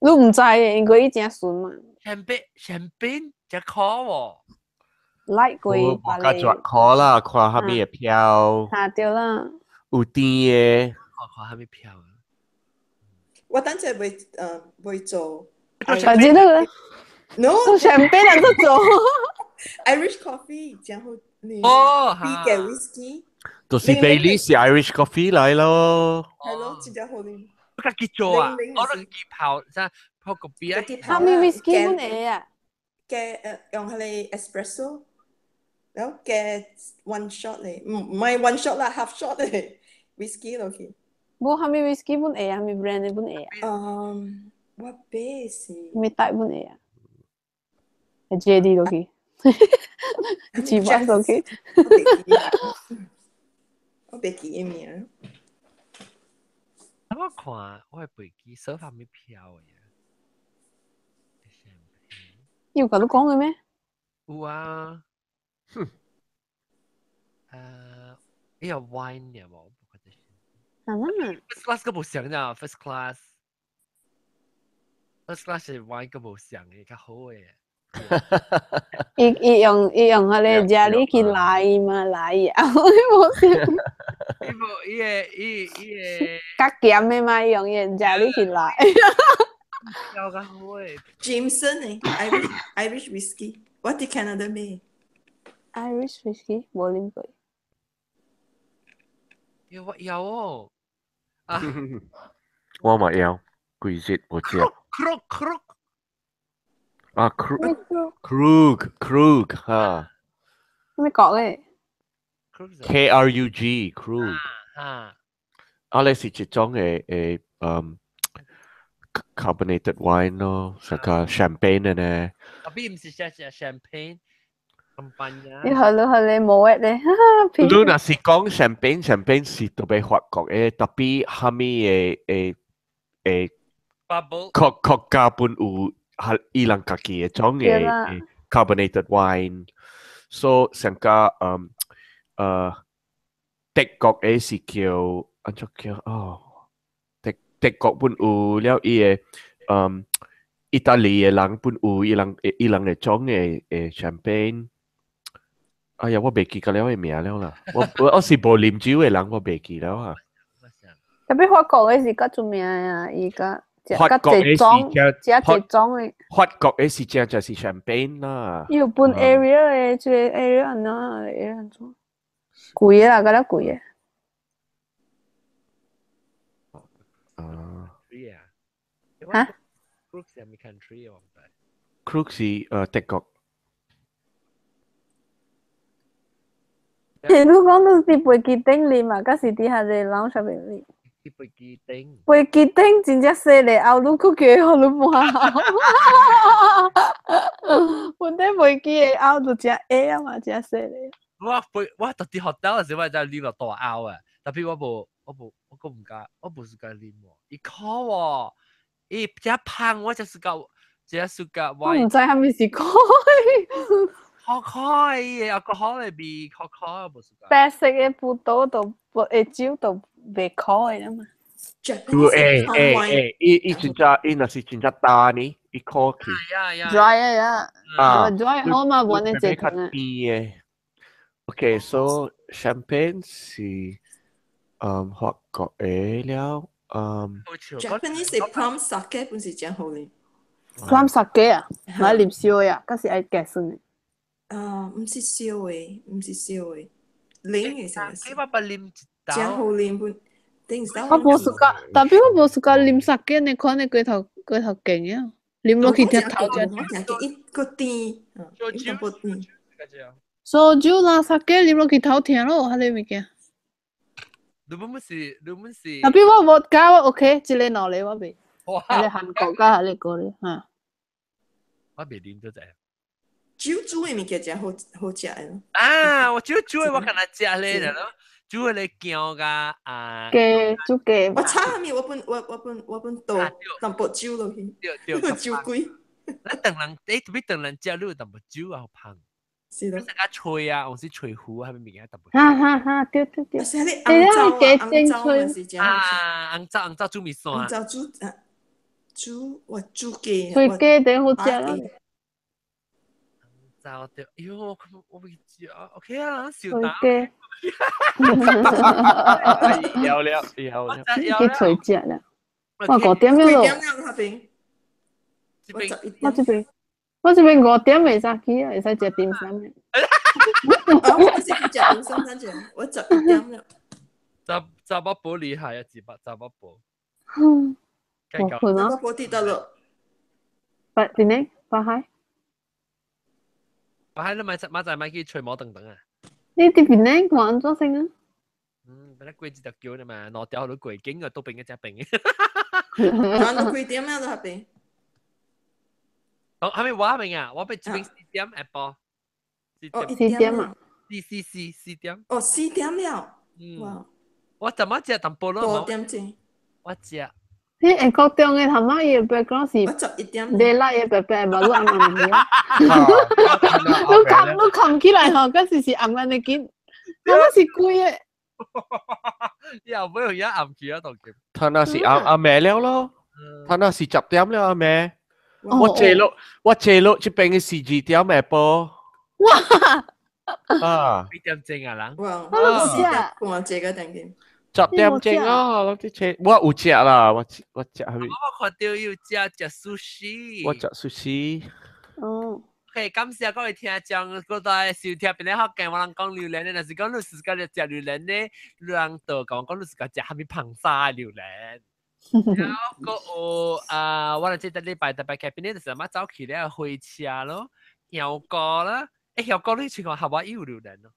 你毋知的，因為伊誠順嘛。香檳香檳誠苦喎。來過。無較絕苦啦，看蝦米會飄。嚇對啦。有甜的。看看蝦米飄啊！我等陣會會做。反正那個，no，做香檳人都做 Irish coffee，然後你哦，啤嘅 whisky，就是 Baileys 是 Irish coffee 來咯。係咯，真正好啉。我家己做啊，我都自己泡，啥泡個啤啊。蝦米 whisky 本會啊？加用佢哋 espresso，然後加 one shot 嚟，唔係 one shot 啦，half shot 嚟 whisky 落去。無蝦米 whisky 本會啊，蝦米 brand 的本會啊？嗯。我買是，咩大本的啊？係 JD 落去，幾百落去。我袂記伊名。我看我的飛機手法咪飄的呀。有共你講的咩？有啊。哼。伊有 wine 的無？啊。 First class 閣無相咋，first class。First class 是 wine 閣無相的，較好的。伊伊用伊用彼个家裡去來嘛來啊，無相。伊無伊個伊伊個。較鹹的嘛，伊用伊個家裡去來。有較好的。 Jameson 的 Irish whisky，我佇 Canada 買。 Irish whisky 無啉過。有我有哦。啊。我嘛有，規日無食。 Krug Krug。啊，Krug Krug Krug 哈。咩國咧？K R U G Krug。啊。啊，你是一種的carbonated wine 咯，成個 champagne 的呢。特別毋是食食 champagne。你好你好你無的咧，你若是講 champagne，champagne 是特別法國的，特別蝦米的的的 bubble 國國家本有係伊人家己的種的 carbonated wine，所以上個德國的是叫按怎叫哦，德德國本有了伊的意大利的人本有伊人伊人的種的的 champagne。哎呀，我袂記得了的名了啦。我我我是無啉酒的人，我袂記了啊。特別法國的是較出名啊，伊較法國的是正，這這種的。法國的是正就是 champagne 啦。伊有分 area 的，這個 area 按怎，area 按怎？貴啦，敢若貴的。啊。哈？Krug 是啥物 country 我毋知。 Krug 是德國。你講都是佇飛機頂啉嘛，抑是佇遐個樓上面啉？佇飛機頂。飛機頂真正細個，後你閣叫予你搬後。本底飛機的後就誠矮啊嘛，誠細個。我飛我到佇 hotel 的時，我才啉落大甌啊，特別我無我無我我唔敢，我無 suka 啉喎。伊苦喎，伊真芳，我才 suka，才 suka 我毋知啥物是苦。苦苦的，alcohol 的味，苦苦的無 suka。白色的葡萄都無的酒都袂苦的嘛。欸欸欸，伊伊真正伊若是真正焦呢，伊苦去。 dry 啊，啊，dry 好嘛，無呢這較糖啊。甜的。OK，so champagne 是法國的了， Japanese 的 plum sake 本是真好啉。 plum sake 啊，來啉燒的啊，閣是愛加酸的。啊，毋是燒的，毋是燒的，冷的是幾百捌啉一真好啉本。頂時我無 suka，tapi 我無 suka 啉 sake 呢款的過頭過頭勁啊，啉落去聽頭真勁，伊閣甜，伊淡薄甜。燒酒啦，sake 啉落去頭疼咯，彼个物件。你本是你本是。 tapi 我無加我 OK，一個兩個我袂。哇！彼個韓國佮彼個咧，哈。我袂啉都知。酒煮的物件真好好食的咯。啊！我酒煮的我敢若食咧，咯，煮的咧姜佮啊。雞煮雞。我炒面我本我我本我本倒淡薄酒落去，酒鬼。咱唐人，欸，特別唐人食你有淡薄酒啊，好芳。是咯。啥個吹啊，或是吹胡啊，啥物物件淡薄。哈哈哈，對對對。是彼個紅糟啊，紅糟嘛是真好食。啊，紅糟紅糟煮麵線。紅糟煮啊，煮我煮雞。炊雞真好食啦。糟對，哎喲，我我袂食，OK 啊，小打。雞。有了，有了。去揣食啦。我5點了咯。幾點了那邊？我這邊，我這邊5點會使去啊，會使食點心的。我是去食點心，等陣我11點了。查查某婆厲害啊，一百查某婆。我困啊。查某婆佇佗落？八佇呢？八海。八海你買馬仔買去吹毛等等啊？你佇邊呢？看按怎先啊？嗯，本來過一條橋的嘛，兩條都過境啊，都變一隻邊。咱幾點了？那邊？哦，係咪我邊啊？我邊這邊4點下晡。哦， 4點啊？四四四四點。哦，四點了。嗯。哇！我怎麼食淡薄咯？5點鐘。我食。你下國中的頭仔伊的 background 是我11點。你拉的白白嘛，你暗暗的。你冚你冚起來吼，嗰時是暗暗的緊，我是規個。又唔用一暗住啊，同佢。他那是阿阿妹了咯，他那是10點了阿妹。我坐落我坐落這邊嘅是2點下晡。哇！啊！幾點鐘啊，人？哇！我食。我這個等緊。 10點鐘啊，我啲車我有食啦，我我食係咪？我看到有食食壽司。我食壽司。哦。 OK，感謝各位聽眾，各位收聽，邊咧福建我人講榴蓮的，若是講你自家食榴蓮的，你人就講講你自家食啥物硼砂榴蓮。然後閣有啊，我哋這個禮拜特別開邊咧，就是嘛走去咧火車咯，香菇啦，欸，香菇你試過夏威夷有榴蓮咯？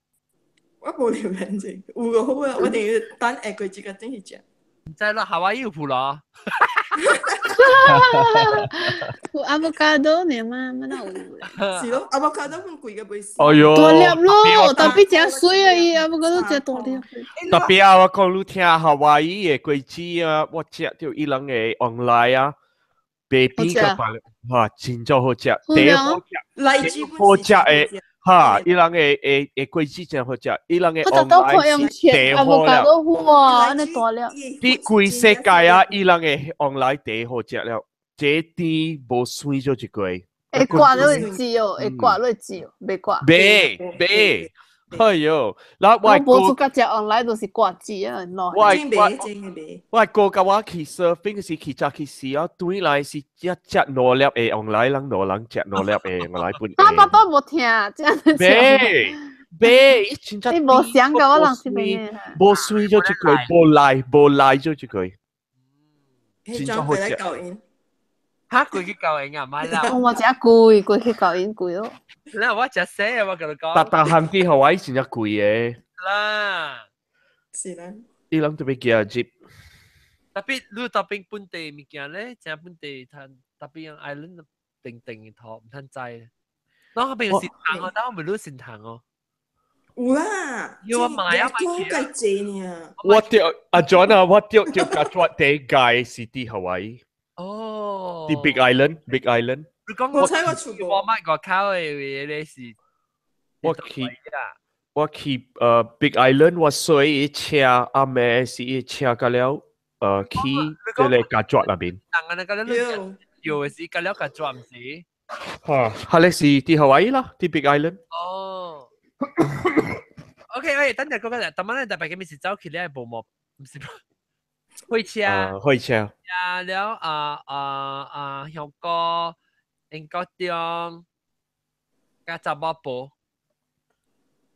我無榴蓮啫，有個好啊，我定要等下過節個轉去食。毋知咯，夏威夷有葡萄。有 avocado 呢嘛，乜都有。是咯，avocado 咁貴嘅袂死。哎喲，大粒咯，tapi 真媠啊伊 avocado 真大粒。特別啊，我講你聽夏威夷的果子啊，我食到伊人的 online 啊，baby 個白，哇，真正好食，第一好食，好食的。哈！伊人的的的果子真好食，伊人的 online 是第好了。哇，按呢大粒。佇規世界啊，伊人的 online 第好食了，這甜無酸咗一個。會掛都會知哦，會掛都會知哦，袂掛。袂袂，哎喲，嗱我我無出國食 online 都是掛字啊，我我哥佮我去 surfing 時去早去時啊，轉來是一隻兩粒的 online 人兩人食兩粒的我來本。啊，巴肚無疼，這樣子。袂袂，伊真正。你無想過我人是邊個？無酸咗一句，無來無來咗一句。真正好食。嚇，過去教因啊，買啦。我食貴，過去教因貴咯。嗱，我食死啊！我共你講。逐逐項佇夏威夷真正貴的。啦，是啦。伊人特別驚入。 tapi 你特別本地物件咧，正本地趁特別 island 定定頭毋通知。那邊有善堂哦，但我未你善堂哦。有啦，要我買啊買計濟呢。我掉阿 John 啊，我掉掉個抓地界是佇 Hawaii。哦。佇 Big Island，Big Island。你講我睇我全部。我買個口嘅嘢咧是。我去 Big Island，我坐伊車阿妹是伊車個了，去這個加抓那邊。人啊，那個你有的是個了加抓唔是？嚇，哈你是佇 Hawaii 啦，佇 Big Island。哦。OK，喂，等陣嗰個，等陣咧特別嘅咪是走去咧部幕，唔是火車。火車。啊，了啊啊啊，香港、英國中、加查某埔。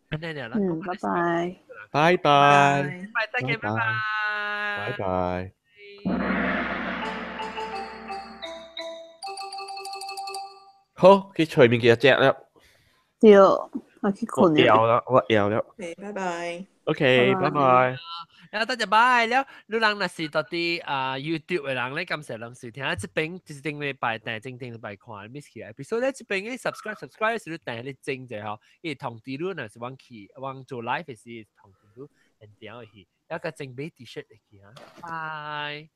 嗯，拜拜。拜拜。拜，再見，拜拜。拜拜。好，去隨便幾隻啦。對，我去困了。我了，我要了。 OK，拜拜。 OK，拜拜。然後多謝拜了，你人若是到啲啊 YouTube 嘅人咧，感謝攏是聽這邊就是頂禮拜，但係正頂禮拜看 miss 起來。比如說咧，這邊嘅 subscribe subscribe 是你訂你整者吼，伊通知你若是往去往做 live 時通知你，然後去，一個整買 T-shirt 去啊，拜。